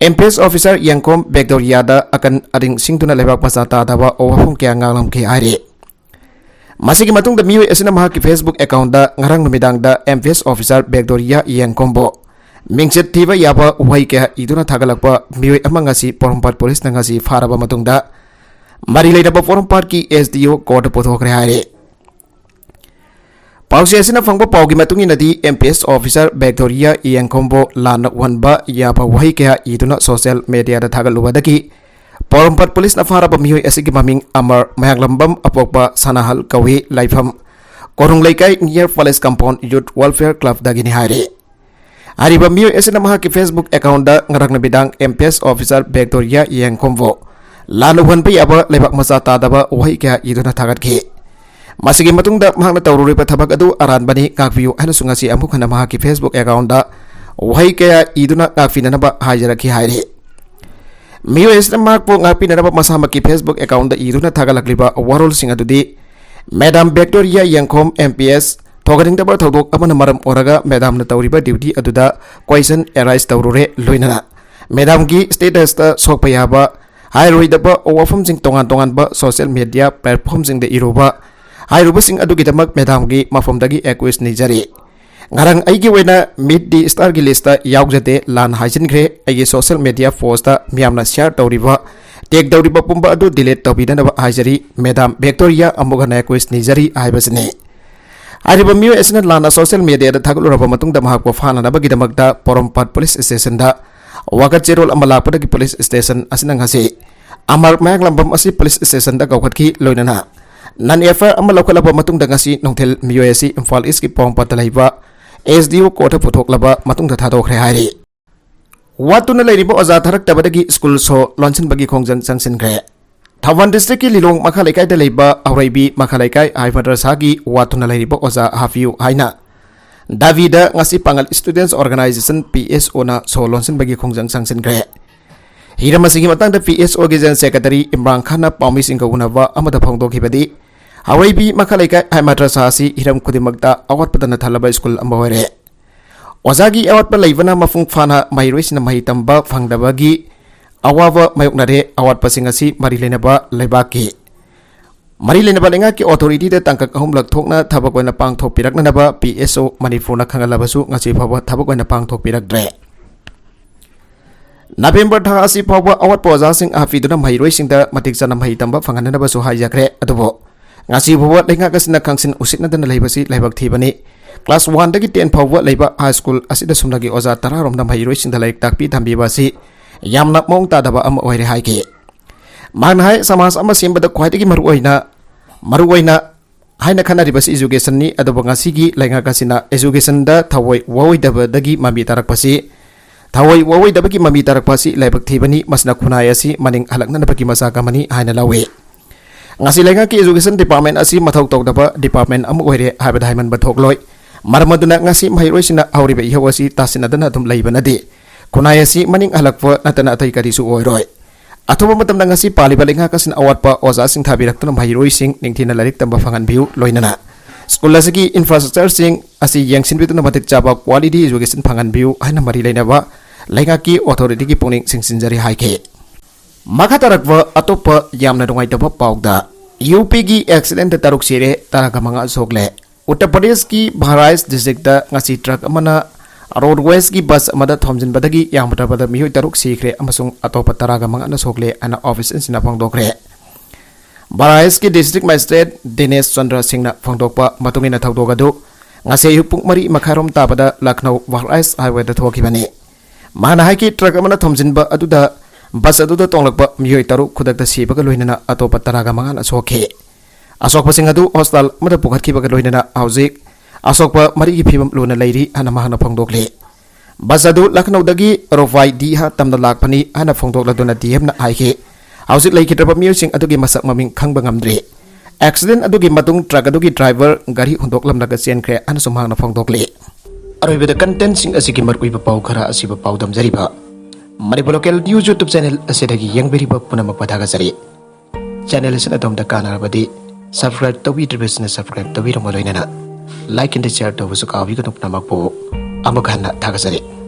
M P S officer ꯌꯦꯡꯈꯣꯝ ꯕꯦꯛꯇꯣꯔꯤꯌꯥꯗ ꯑꯀꯟ ꯑꯔꯤꯡ ꯁꯤꯡꯗꯨꯅ ꯂꯩꯕꯥꯛ ꯃꯆꯥ ꯇꯥꯗꯕ ꯋꯥꯐꯝ ꯀꯌꯥ ꯉꯥꯡꯂꯝꯈꯤ ꯍꯥꯏꯔꯤ꯫ ꯃꯁꯤꯒꯤ ꯃꯇꯨꯡꯗ ꯃꯤꯑꯣꯏ ꯑꯁꯤꯅ ꯃꯍꯥꯛꯀꯤ Facebook accountꯗ ꯉꯔꯥꯡ ꯅꯨꯃꯤꯗꯥꯡꯗ M P S officer ꯕꯦꯛꯇꯣꯔꯤꯌꯥ ꯌꯦꯡꯈꯣꯝꯕꯨ ꯃꯤꯡꯆꯠ ꯊꯤꯕ ꯌꯥꯕ ꯋꯥꯍꯩ ꯀꯌꯥ ꯏꯗꯨꯅ ꯊꯥꯒꯠꯂꯛꯄ ꯃꯤꯑꯣꯏ ꯑꯃ ꯉꯁꯤ ꯄꯣꯔꯣꯝꯄꯥꯠ policeꯅ ꯉꯁꯤ ꯐꯥꯔꯕ ꯃꯇꯨꯡꯗ ꯃꯔꯤ ꯂꯩꯅꯕ ꯄꯣꯔꯣꯝꯄꯥꯠꯀꯤ S D O courtꯇ ꯄꯨꯊꯣꯛꯈ꯭ꯔꯦ ꯍꯥꯏꯔꯤ꯫ ꯄꯥꯎꯆꯦ ꯑꯁꯤꯅ ꯐꯪꯕ ꯄꯥꯎꯒꯤ ꯃꯇꯨꯡ ꯏꯟꯅꯗꯤ, M P S officer ꯕꯦꯛꯇꯣꯔꯤꯌꯥ ꯌꯦꯡꯈꯣꯝꯕꯨ ꯂꯥꯟꯅ ꯎꯍꯟꯕ ꯌꯥꯕ ꯋꯥꯍꯩ ꯀꯌꯥ ꯏꯗꯨꯅ social mediaꯗ ꯊꯥꯒꯠꯂꯨꯕꯗꯒꯤ ꯄꯣꯔꯣꯝꯄꯥꯠ policeꯅ ꯐꯥꯔꯕ ꯃꯤꯑꯣꯏ ꯑꯁꯤꯒꯤ ꯃꯃꯤꯡ ꯑꯃꯔ ꯃꯌꯥꯡꯂꯝꯕꯝ, ꯑꯄꯣꯛꯄ ꯁꯅꯥꯍꯜ ꯀꯧꯏ, ꯂꯩꯐꯝ ꯀꯣꯅꯨꯡ ꯂꯩꯀꯥꯏ near Palace Compound Youth Welfare Clubꯗꯒꯤꯅꯤ ꯍꯥꯏꯔꯤ꯫ ꯍꯥꯏꯔꯤꯕ ꯃꯤꯑꯣꯏ ꯑꯁꯤꯅ ꯃꯍꯥꯛꯀꯤ Facebook accountꯗ ꯉꯔꯥꯡ ꯅꯨꯃꯤꯗꯥꯡ M P S officer ꯕꯦꯛꯇꯣꯔꯤꯌꯥ ꯌꯦꯡꯈꯣꯝꯕꯨ ꯂꯥꯟ ꯎꯍꯟꯕ ꯌꯥꯕ ꯂꯩꯕꯥꯛ ꯃꯆꯥ ꯇꯥꯗꯕ ꯋꯥꯍꯩ ꯀꯌꯥ ꯏꯗꯨꯅ ꯊꯥꯒꯠꯈꯤ꯫ ꯃꯁꯤꯒꯤ ꯃꯇꯨꯡꯗ ꯃꯍꯥꯛꯅ ꯇꯧꯔꯨꯔꯤꯕ ꯊꯕꯛ ꯑꯗꯨ ꯑꯔꯥꯟꯕꯅꯤ, ꯉꯥꯛꯄꯤꯌꯨ ꯍꯥꯏꯅꯁꯨ ꯉꯁꯤ ꯑꯃꯨꯛ ꯍꯟꯅ ꯃꯍꯥꯛꯀꯤ Facebook account ꯋꯥꯍꯩ ꯀꯌꯥ ꯏꯗꯨꯅ ꯉꯥꯛꯄꯤꯅꯅꯕ ꯍꯥꯏꯖꯔꯛꯈꯤ ꯍꯥꯏꯔꯤ꯫ ꯃꯤꯑꯣꯏ ꯑꯁꯤꯅ ꯃꯍꯥꯛꯄꯨ ꯉꯥꯛꯄꯤꯅꯅꯕ ꯃꯁꯥꯃꯛꯀꯤ Facebook account ꯏꯗꯨꯅ ꯊꯥꯒꯠꯂꯛꯂꯤꯕ ꯋꯥꯔꯣꯜꯁꯤꯡ ꯑꯗꯨꯗꯤ, ꯃꯦꯗꯥꯝ ꯕꯦꯛꯇꯣꯔꯤꯌꯥ ꯌꯦꯡꯈꯣꯝ, M P S, ꯊꯣꯛꯍꯟꯅꯤꯡꯗꯕ ꯊꯧꯗꯣꯛ ꯑꯃꯅ ꯃꯔꯝ ꯑꯣꯏꯔꯒ ꯃꯦꯗꯥꯝꯅ ꯇꯧꯔꯤꯕ duty ꯑꯗꯨꯗ question arise ꯇꯧꯔꯨꯔꯦ, ꯂꯣꯏꯅꯅ ꯃꯦꯗꯥꯝꯒꯤ status ꯁꯣꯛꯄ ꯌꯥꯕ, ꯍꯥꯏꯔꯣꯏꯗꯕ ꯋꯥꯐꯝꯁꯤꯡ ꯇꯣꯉꯥꯟ ꯇꯣꯉꯥꯟꯕ social media platformꯁꯤꯡꯗ ꯏꯔꯨꯕ ꯍꯥꯏꯔꯨꯕꯁꯤꯡ ꯑꯗꯨꯒꯤꯗꯃꯛ ꯃꯦꯗꯥꯝꯒꯤ ꯃꯐꯝꯗꯒꯤ excuse ꯅꯤꯖꯔꯤ꯫ ꯉꯔꯥꯡ ꯑꯩꯒꯤ ꯑꯣꯏꯅ Meet the Starꯒꯤ listꯇ ꯌꯥꯎꯖꯗꯦ, ꯂꯥꯟ ꯍꯥꯏꯖꯤꯟꯈ꯭ꯔꯦ꯫ ꯑꯩꯒꯤ social media postꯇ ꯃꯤꯌꯥꯝꯅ share ꯇꯧꯔꯤꯕ, tag ꯇꯧꯔꯤꯕ ꯄꯨꯝꯕ ꯑꯗꯨ delete ꯇꯧꯕꯤꯅꯅꯕ ꯍꯥꯏꯖꯔꯤ꯫ ꯃꯦꯗꯥꯝ ꯕꯦꯛꯇꯣꯔꯤꯌꯥ ꯑꯃꯨꯛ ꯍꯟꯅ excuse ꯅꯤꯖꯔꯤ ꯍꯥꯏꯕꯁꯤꯅꯤ꯫ ꯍꯥꯏꯔꯤꯕ ꯃꯤꯑꯣꯏ ꯑꯁꯤꯅ ꯂꯥꯟꯅ social mediaꯗ ꯊꯥꯒꯠꯂꯨꯔꯕ ꯃꯇꯨꯡꯗ ꯃꯍꯥꯛꯄꯨ ꯐꯥꯅꯅꯕꯒꯤꯗꯃꯛꯇ ꯄꯣꯔꯣꯝꯄꯥꯠ police stationꯗ ꯋꯥꯀꯠ ꯆꯦꯔꯣꯜ ꯑꯃ ꯂꯥꯛꯄꯗꯒꯤ police station ꯑꯁꯤꯅ ꯉꯁꯤ ꯑꯃꯔ ꯃꯌꯥꯡꯂꯥꯝꯕꯝ ꯑꯁꯤ police stationꯗ ꯀꯧꯈꯠꯈꯤ, ꯂꯣꯏꯅꯅ non F I R ꯑꯃ ꯂꯧꯈꯠꯂꯕ ꯃꯇꯨꯡꯗ ꯉꯁꯤ ꯅꯨꯡꯊꯤꯜ ꯃꯤꯑꯣꯏ ꯑꯁꯤ ꯏꯝꯐꯥꯜ Eastꯀꯤ ꯄꯣꯔꯣꯝꯄꯥꯠꯇ ꯂꯩꯕ S D O courtꯇ ꯄꯨꯊꯣꯛꯂꯕ ꯃꯇꯨꯡꯗ ꯊꯥꯗꯣꯛꯈ꯭ꯔꯦ ꯍꯥꯏꯔꯤ꯫ ꯋꯥꯠꯇꯨꯅ ꯂꯩꯔꯤꯕ ꯑꯣꯖꯥ ꯊꯥꯔꯛꯇꯕꯗꯒꯤ school ꯁꯣ ꯂꯣꯟꯁꯤꯟꯕꯒꯤ ꯈꯣꯡꯖꯪ ꯆꯪꯁꯤꯟꯈ꯭ꯔꯦ꯫ ꯊꯧꯕꯥꯜ districtꯀꯤ ꯂꯤꯂꯣꯡ ꯃꯈꯥ ꯂꯩꯀꯥꯏꯗ ꯂꯩꯕ ꯍꯧꯔꯩꯕꯤ ꯃꯈꯥ ꯂꯩꯀꯥꯏ ꯍꯥꯏ ꯃꯗ꯭ꯔꯁꯥꯒꯤ ꯋꯥꯠꯇꯨꯅ ꯂꯩꯔꯤꯕ ꯑꯣꯖꯥ ꯍꯥꯞꯄꯤꯌꯨ ꯍꯥꯏꯅ ꯗꯥꯕꯤꯗ ꯉꯁꯤ ꯄꯥꯡꯒꯜ Students Organisation, P S Oꯅ ꯁꯣ ꯂꯣꯟꯁꯤꯟꯕꯒꯤ ꯈꯣꯡꯖꯪ ꯆꯪꯁꯤꯟꯈ꯭ꯔꯦ꯫ ꯍꯤꯔꯝ ꯑꯁꯤꯒꯤ ꯃꯇꯥꯡꯗ P S Oꯒꯤ General Secretary Imran ꯈꯥꯟꯅ ꯄꯥꯎꯃꯤꯁꯤꯡꯒ ꯎꯅꯕ ꯑꯃꯗ ꯐꯣꯡꯗꯣꯛꯈꯤꯕꯗꯤ, ꯍꯧꯔꯩꯕꯤ ꯃꯈꯥ ꯂꯩꯀꯥꯏ ꯍꯥꯏ ꯃꯗ꯭ꯔꯁꯥ ꯑꯁꯤ ꯍꯤꯔꯝ ꯈꯨꯗꯤꯡꯃꯛꯇ ꯑꯋꯥꯠꯄꯗꯅ ꯊꯜꯂꯕ school ꯑꯃ ꯑꯣꯏꯔꯦ꯫ ꯑꯣꯖꯥꯒꯤ ꯑꯋꯥꯠꯄ ꯂꯩꯕꯅ ꯃꯄꯨꯡ ꯐꯥꯅ ꯃꯍꯩꯔꯣꯏꯁꯤꯡꯅ ꯃꯍꯩ ꯇꯝꯕ ꯐꯪꯗꯕꯒꯤ ꯑꯋꯥꯕ ꯃꯥꯌꯣꯛꯅꯔꯦ꯫ ꯑꯋꯥꯠꯄꯁꯤꯡ ꯑꯁꯤ ꯃꯔꯤ ꯂꯩꯅꯕ ꯂꯩꯕꯥꯛꯀꯤ, ꯃꯔꯤ ꯂꯩꯅꯕ ꯂꯩꯉꯥꯛꯀꯤ authorityꯗ ꯇꯥꯡꯀꯛ ꯑꯍꯨꯝꯂꯛ ꯊꯣꯛꯅ ꯊꯕꯛ ꯑꯣꯏꯅ ꯄꯥꯡꯊꯣꯛꯄꯤꯔꯛꯅꯅꯕ P S O ꯃꯅꯤꯄꯨꯔꯅ ꯈꯪꯍꯜꯂꯕꯁꯨ ꯉꯁꯤ ꯐꯥꯎꯕ ꯊꯕꯛ ꯑꯣꯏꯅ ꯄꯥꯡꯊꯣꯛꯄꯤꯔꯛꯇ꯭ꯔꯦ꯫ ꯅꯕꯦꯝꯕꯔ ꯊꯥ ꯑꯁꯤ ꯐꯥꯎꯕ ꯑꯋꯥꯠꯄ ꯑꯣꯖꯥꯁꯤꯡ ꯍꯥꯞꯄꯤꯗꯨꯅ ꯃꯍꯩꯔꯣꯏꯁꯤꯡꯗ ꯃꯇꯤꯛ ꯆꯥꯅ ꯃꯍꯩ ꯇꯝꯕ ꯐꯪꯍꯟꯅꯅꯕꯁꯨ ꯍꯥꯏꯖꯈ꯭ꯔꯦ꯫ ꯑꯗꯨꯕꯨ ꯉꯁꯤ ꯐꯥꯎꯕ ꯂꯩꯉꯥꯛ ꯑꯁꯤꯅ ꯈꯪꯁꯤꯟ ꯎꯁꯤꯠꯅꯗꯅ ꯂꯩꯕꯁꯤ ꯂꯥꯏꯕꯛ ꯊꯤꯕꯅꯤ꯫ Class oneꯗꯒꯤ ten ꯐꯥꯎꯕ ꯂꯩꯕ high school ꯑꯁꯤꯗ ꯁꯨꯞꯅꯒꯤ ꯑꯣꯖꯥ ꯇꯔꯥꯔꯣꯝꯅ ꯃꯍꯩꯔꯣꯏꯁꯤꯡꯗ ꯂꯥꯏꯔꯤꯛ ꯇꯥꯛꯄꯤ ꯇꯝꯕꯤꯕ ꯑꯁꯤ ꯌꯥꯝꯅ ꯃꯑꯣꯡ ꯇꯥꯗꯕ ꯑꯃ ꯑꯣꯏꯔꯦ ꯍꯥꯏꯈꯤ꯫ ꯃꯍꯥꯛꯅ ꯍꯥꯏ, ꯁꯃꯥꯖ ꯑꯃ ꯁꯦꯝꯕꯗ ꯈ꯭ꯋꯥꯏꯗꯒꯤ ꯃꯔꯨꯑꯣꯏꯅ, ꯃꯔꯨꯑꯣꯏꯅ ꯍꯥꯏꯅ ꯈꯟꯅꯔꯤꯕꯁꯤ educationꯅꯤ꯫ ꯑꯗꯨꯕꯨ ꯉꯁꯤꯒꯤ ꯂꯩꯉꯥꯛ ꯑꯁꯤꯅ educationꯗ ꯊꯋꯥꯏ ꯋꯥꯑꯣꯏꯗꯕꯗꯒꯤ ꯃꯃꯤ ꯇꯥꯔꯛꯄꯁꯤ ꯊꯑꯣꯏ ꯋꯥꯑꯣꯏꯗꯕꯒꯤ ꯃꯃꯤ ꯇꯥꯔꯛꯄ ꯑꯁꯤ ꯂꯥꯏꯕꯛ ꯊꯤꯕꯅꯤ, ꯃꯁꯤꯅ ꯈꯨꯟꯅꯥꯏ ꯑꯁꯤ ꯃꯅꯤꯡ ꯍꯜꯂꯛꯅꯅꯕꯒꯤ ꯃꯆꯥꯛ ꯑꯃꯅꯤ ꯍꯥꯏꯅ ꯂꯧꯏ꯫ ꯉꯁꯤ ꯂꯩꯉꯥꯛꯀꯤ education department ꯑꯁꯤ ꯃꯊꯧ ꯇꯧꯗꯕ department ꯑꯃ ꯑꯣꯏꯔꯦ ꯍꯥꯏꯕꯗ ꯍꯥꯏꯃꯟꯕ ꯊꯣꯛꯂꯣꯏ꯫ ꯃꯔꯝ ꯑꯗꯨꯅ ꯉꯁꯤ ꯃꯍꯩꯔꯣꯏꯁꯤꯡꯅ ꯍꯧꯔꯤꯕ ꯏꯍꯧ ꯑꯁꯤ ꯇꯥꯁꯤꯟꯅꯗꯅ ꯑꯗꯨꯝ ꯂꯩꯕꯅꯗꯤ ꯈꯨꯟꯅꯥꯏ ꯑꯁꯤ ꯃꯅꯤꯡ ꯍꯜꯂꯛꯄ ꯅꯠꯇꯅ ꯑꯇꯩ ꯀꯔꯤꯁꯨ ꯑꯣꯏꯔꯣꯏ꯫ ꯑꯊꯨꯕ ꯃꯇꯝꯗ ꯉꯁꯤ ꯄꯥꯜꯂꯤꯕ ꯂꯩꯉꯥꯛ ꯑꯁꯤꯅ ꯑꯋꯥꯠꯄ ꯑꯣꯖꯥꯁꯤꯡ ꯊꯥꯕꯤꯔꯛꯇꯨꯅ ꯃꯍꯩꯔꯣꯏꯁꯤꯡ ꯅꯤꯡꯊꯤꯅ ꯂꯥꯏꯔꯤꯛ ꯇꯝꯕ ꯐꯪꯍꯟꯕꯤꯌꯨ, ꯂꯣꯏꯅꯅ school ꯑꯁꯤꯒꯤ infrastructureꯁꯤꯡ ꯑꯁꯤ ꯌꯦꯡꯁꯤꯟꯕꯤꯗꯨꯅ ꯃꯇꯤꯛ ꯆꯥꯕ quality education ꯐꯪꯍꯟꯕꯤꯌꯨ ꯍꯥꯏꯅ ꯃꯔꯤ ꯂꯩꯅꯕ ꯂꯩꯉꯥꯛꯀꯤ authorityꯒꯤ ꯄꯨꯛꯅꯤꯡ ꯆꯤꯡꯁꯤꯟꯖꯔꯤ ꯍꯥꯏꯈꯤ꯫ ꯃꯈꯥ ꯇꯥꯔꯛꯄ ꯑꯇꯣꯞꯄ ꯌꯥꯝꯅ ꯅꯨꯡꯉꯥꯏꯇꯕ ꯄꯥꯎꯗ, UPꯒꯤ accidentꯇ ꯇꯔꯨꯛ ꯁꯤꯔꯦ, ꯇꯔꯥꯒ ꯃꯉꯥ ꯁꯣꯛꯂꯦ꯫ ꯎꯠꯇꯔ ꯄ꯭ꯔꯗꯦꯁꯀꯤ ꯕꯍꯔꯥꯏꯁ districtꯇ ꯉꯁꯤ truck ꯑꯃꯅ roadwaysꯀꯤ bus ꯑꯃꯗ ꯊꯣꯝꯖꯤꯟꯕꯗꯒꯤ ꯌꯥꯝꯗ꯭ꯔꯕꯗ ꯃꯤꯑꯣꯏ ꯇꯔꯨꯛ ꯁꯤꯈ꯭ꯔꯦ ꯑꯃꯁꯨꯡ ꯑꯇꯣꯞꯄ ꯇꯔꯥꯒ ꯃꯉꯥꯅ ꯁꯣꯛꯂꯦ ꯍꯥꯏꯅ officialꯁꯤꯡꯅ ꯐꯣꯡꯗꯣꯛꯈ꯭ꯔꯦ꯫ ꯕꯍꯔꯥꯏꯁꯀꯤ district magistrate ꯗꯤꯅꯦꯁ ꯆꯟꯗ꯭ꯔ ꯁꯤꯡꯅ ꯐꯣꯡꯗꯣꯛꯄ ꯃꯇꯨꯡ ꯏꯟꯅ ꯊꯧꯗꯣꯛ ꯑꯗꯨ ꯉꯁꯤ ꯑꯌꯨꯛ ꯄꯨꯡ ꯃꯔꯤ ꯃꯈꯥꯏꯔꯣꯝ ꯇꯥꯕꯗ ꯂꯈꯅꯧ ꯕꯍꯔꯥꯏꯁ highwayꯗ ꯊꯣꯛꯈꯤꯕꯅꯤ꯫ ꯃꯍꯥꯛꯅ ꯍꯥꯏꯈꯤ, truck ꯑꯃꯅ ꯊꯣꯝꯖꯤꯟꯕ ꯑꯗꯨꯗ bus ꯑꯗꯨꯗ ꯇꯣꯡꯂꯛꯄ ꯃꯤꯑꯣꯏ ꯇꯔꯨꯛ ꯈꯨꯗꯛꯇ ꯁꯤꯕꯒ ꯂꯣꯏꯅꯅ ꯑꯇꯣꯞꯄ ꯇꯔꯥꯒ ꯃꯉꯥꯅ ꯁꯣꯛꯈꯤ꯫ ꯑꯁꯣꯛꯄꯁꯤꯡ ꯑꯗꯨ hospital ꯑꯃꯗ ꯄꯨꯈꯠꯈꯤꯕꯒ ꯂꯣꯏꯅꯅ ꯍꯧꯖꯤꯛ ꯑꯁꯣꯛꯄ ꯃꯔꯤꯒꯤ ꯐꯤꯕꯝ ꯂꯨꯅ ꯂꯩꯔꯤ ꯍꯥꯏꯅ ꯃꯍꯥꯛꯅ ꯐꯣꯡꯗꯣꯛꯂꯤ꯫ Bus ꯑꯗꯨ ꯂꯈꯅꯧꯗꯒꯤ ꯔꯣꯐꯥꯏꯗꯤꯍꯥ ꯇꯝꯅ ꯂꯥꯛꯄꯅꯤ ꯍꯥꯏꯅ ꯐꯣꯡꯗꯣꯛꯂꯗꯨꯅ DMꯅ ꯍꯥꯏꯈꯤ꯫ ꯍꯧꯖꯤꯛ ꯂꯩꯈꯤꯗ꯭ꯔꯕ ꯃꯤꯑꯣꯏꯁꯤꯡ ꯑꯗꯨꯒꯤ ꯃꯁꯛ ꯃꯃꯤꯡ ꯈꯪꯕ ꯉꯝꯗ꯭ꯔꯤ꯫ Accident ꯑꯗꯨꯒꯤ ꯃꯇꯨꯡ truck ꯑꯗꯨꯒꯤ driver ꯒꯥꯔꯤ ꯍꯨꯟꯗꯣꯛꯂꯝꯂꯒ ꯆꯦꯟꯈ꯭ꯔꯦ ꯍꯥꯏꯅꯁꯨ ꯃꯍꯥꯛꯅ ꯐꯣꯡꯗꯣꯛꯂꯤ꯫ ꯑꯔꯣꯏꯕꯗ contentꯁꯤꯡ ꯑꯁꯤꯒꯤ ꯃꯔꯨꯑꯣꯏꯕ ꯄꯥꯎ ꯈꯔ ꯑꯁꯤꯕꯨ ꯄꯥꯎꯗꯝꯖꯔꯤꯕ Manipur local news YouTube channel ꯑꯁꯤꯗꯒꯤ ꯌꯦꯡꯕꯤꯔꯤꯕ ꯄꯨꯝꯅꯃꯛꯄꯨ ꯊꯥꯒꯠꯆꯔꯤ꯫ Channel ꯑꯁꯤꯅ ꯑꯗꯣꯝꯗ ꯀꯥꯟꯅꯔꯕꯗꯤ subscribe ꯇꯧꯕꯤꯗ꯭ꯔꯤꯕꯁꯤꯡꯅ subscribe ꯇꯧꯕꯤꯔꯝꯕ ꯂꯣꯏꯅꯅ like and share ꯇꯧꯕꯁꯨ ꯀꯥꯎꯕꯤꯒꯅꯨ꯫ ꯄꯨꯝꯅꯃꯛꯄꯨ ꯑꯃꯨꯛ ꯍꯟꯅ ꯊꯥꯒꯠꯆꯔꯤ꯫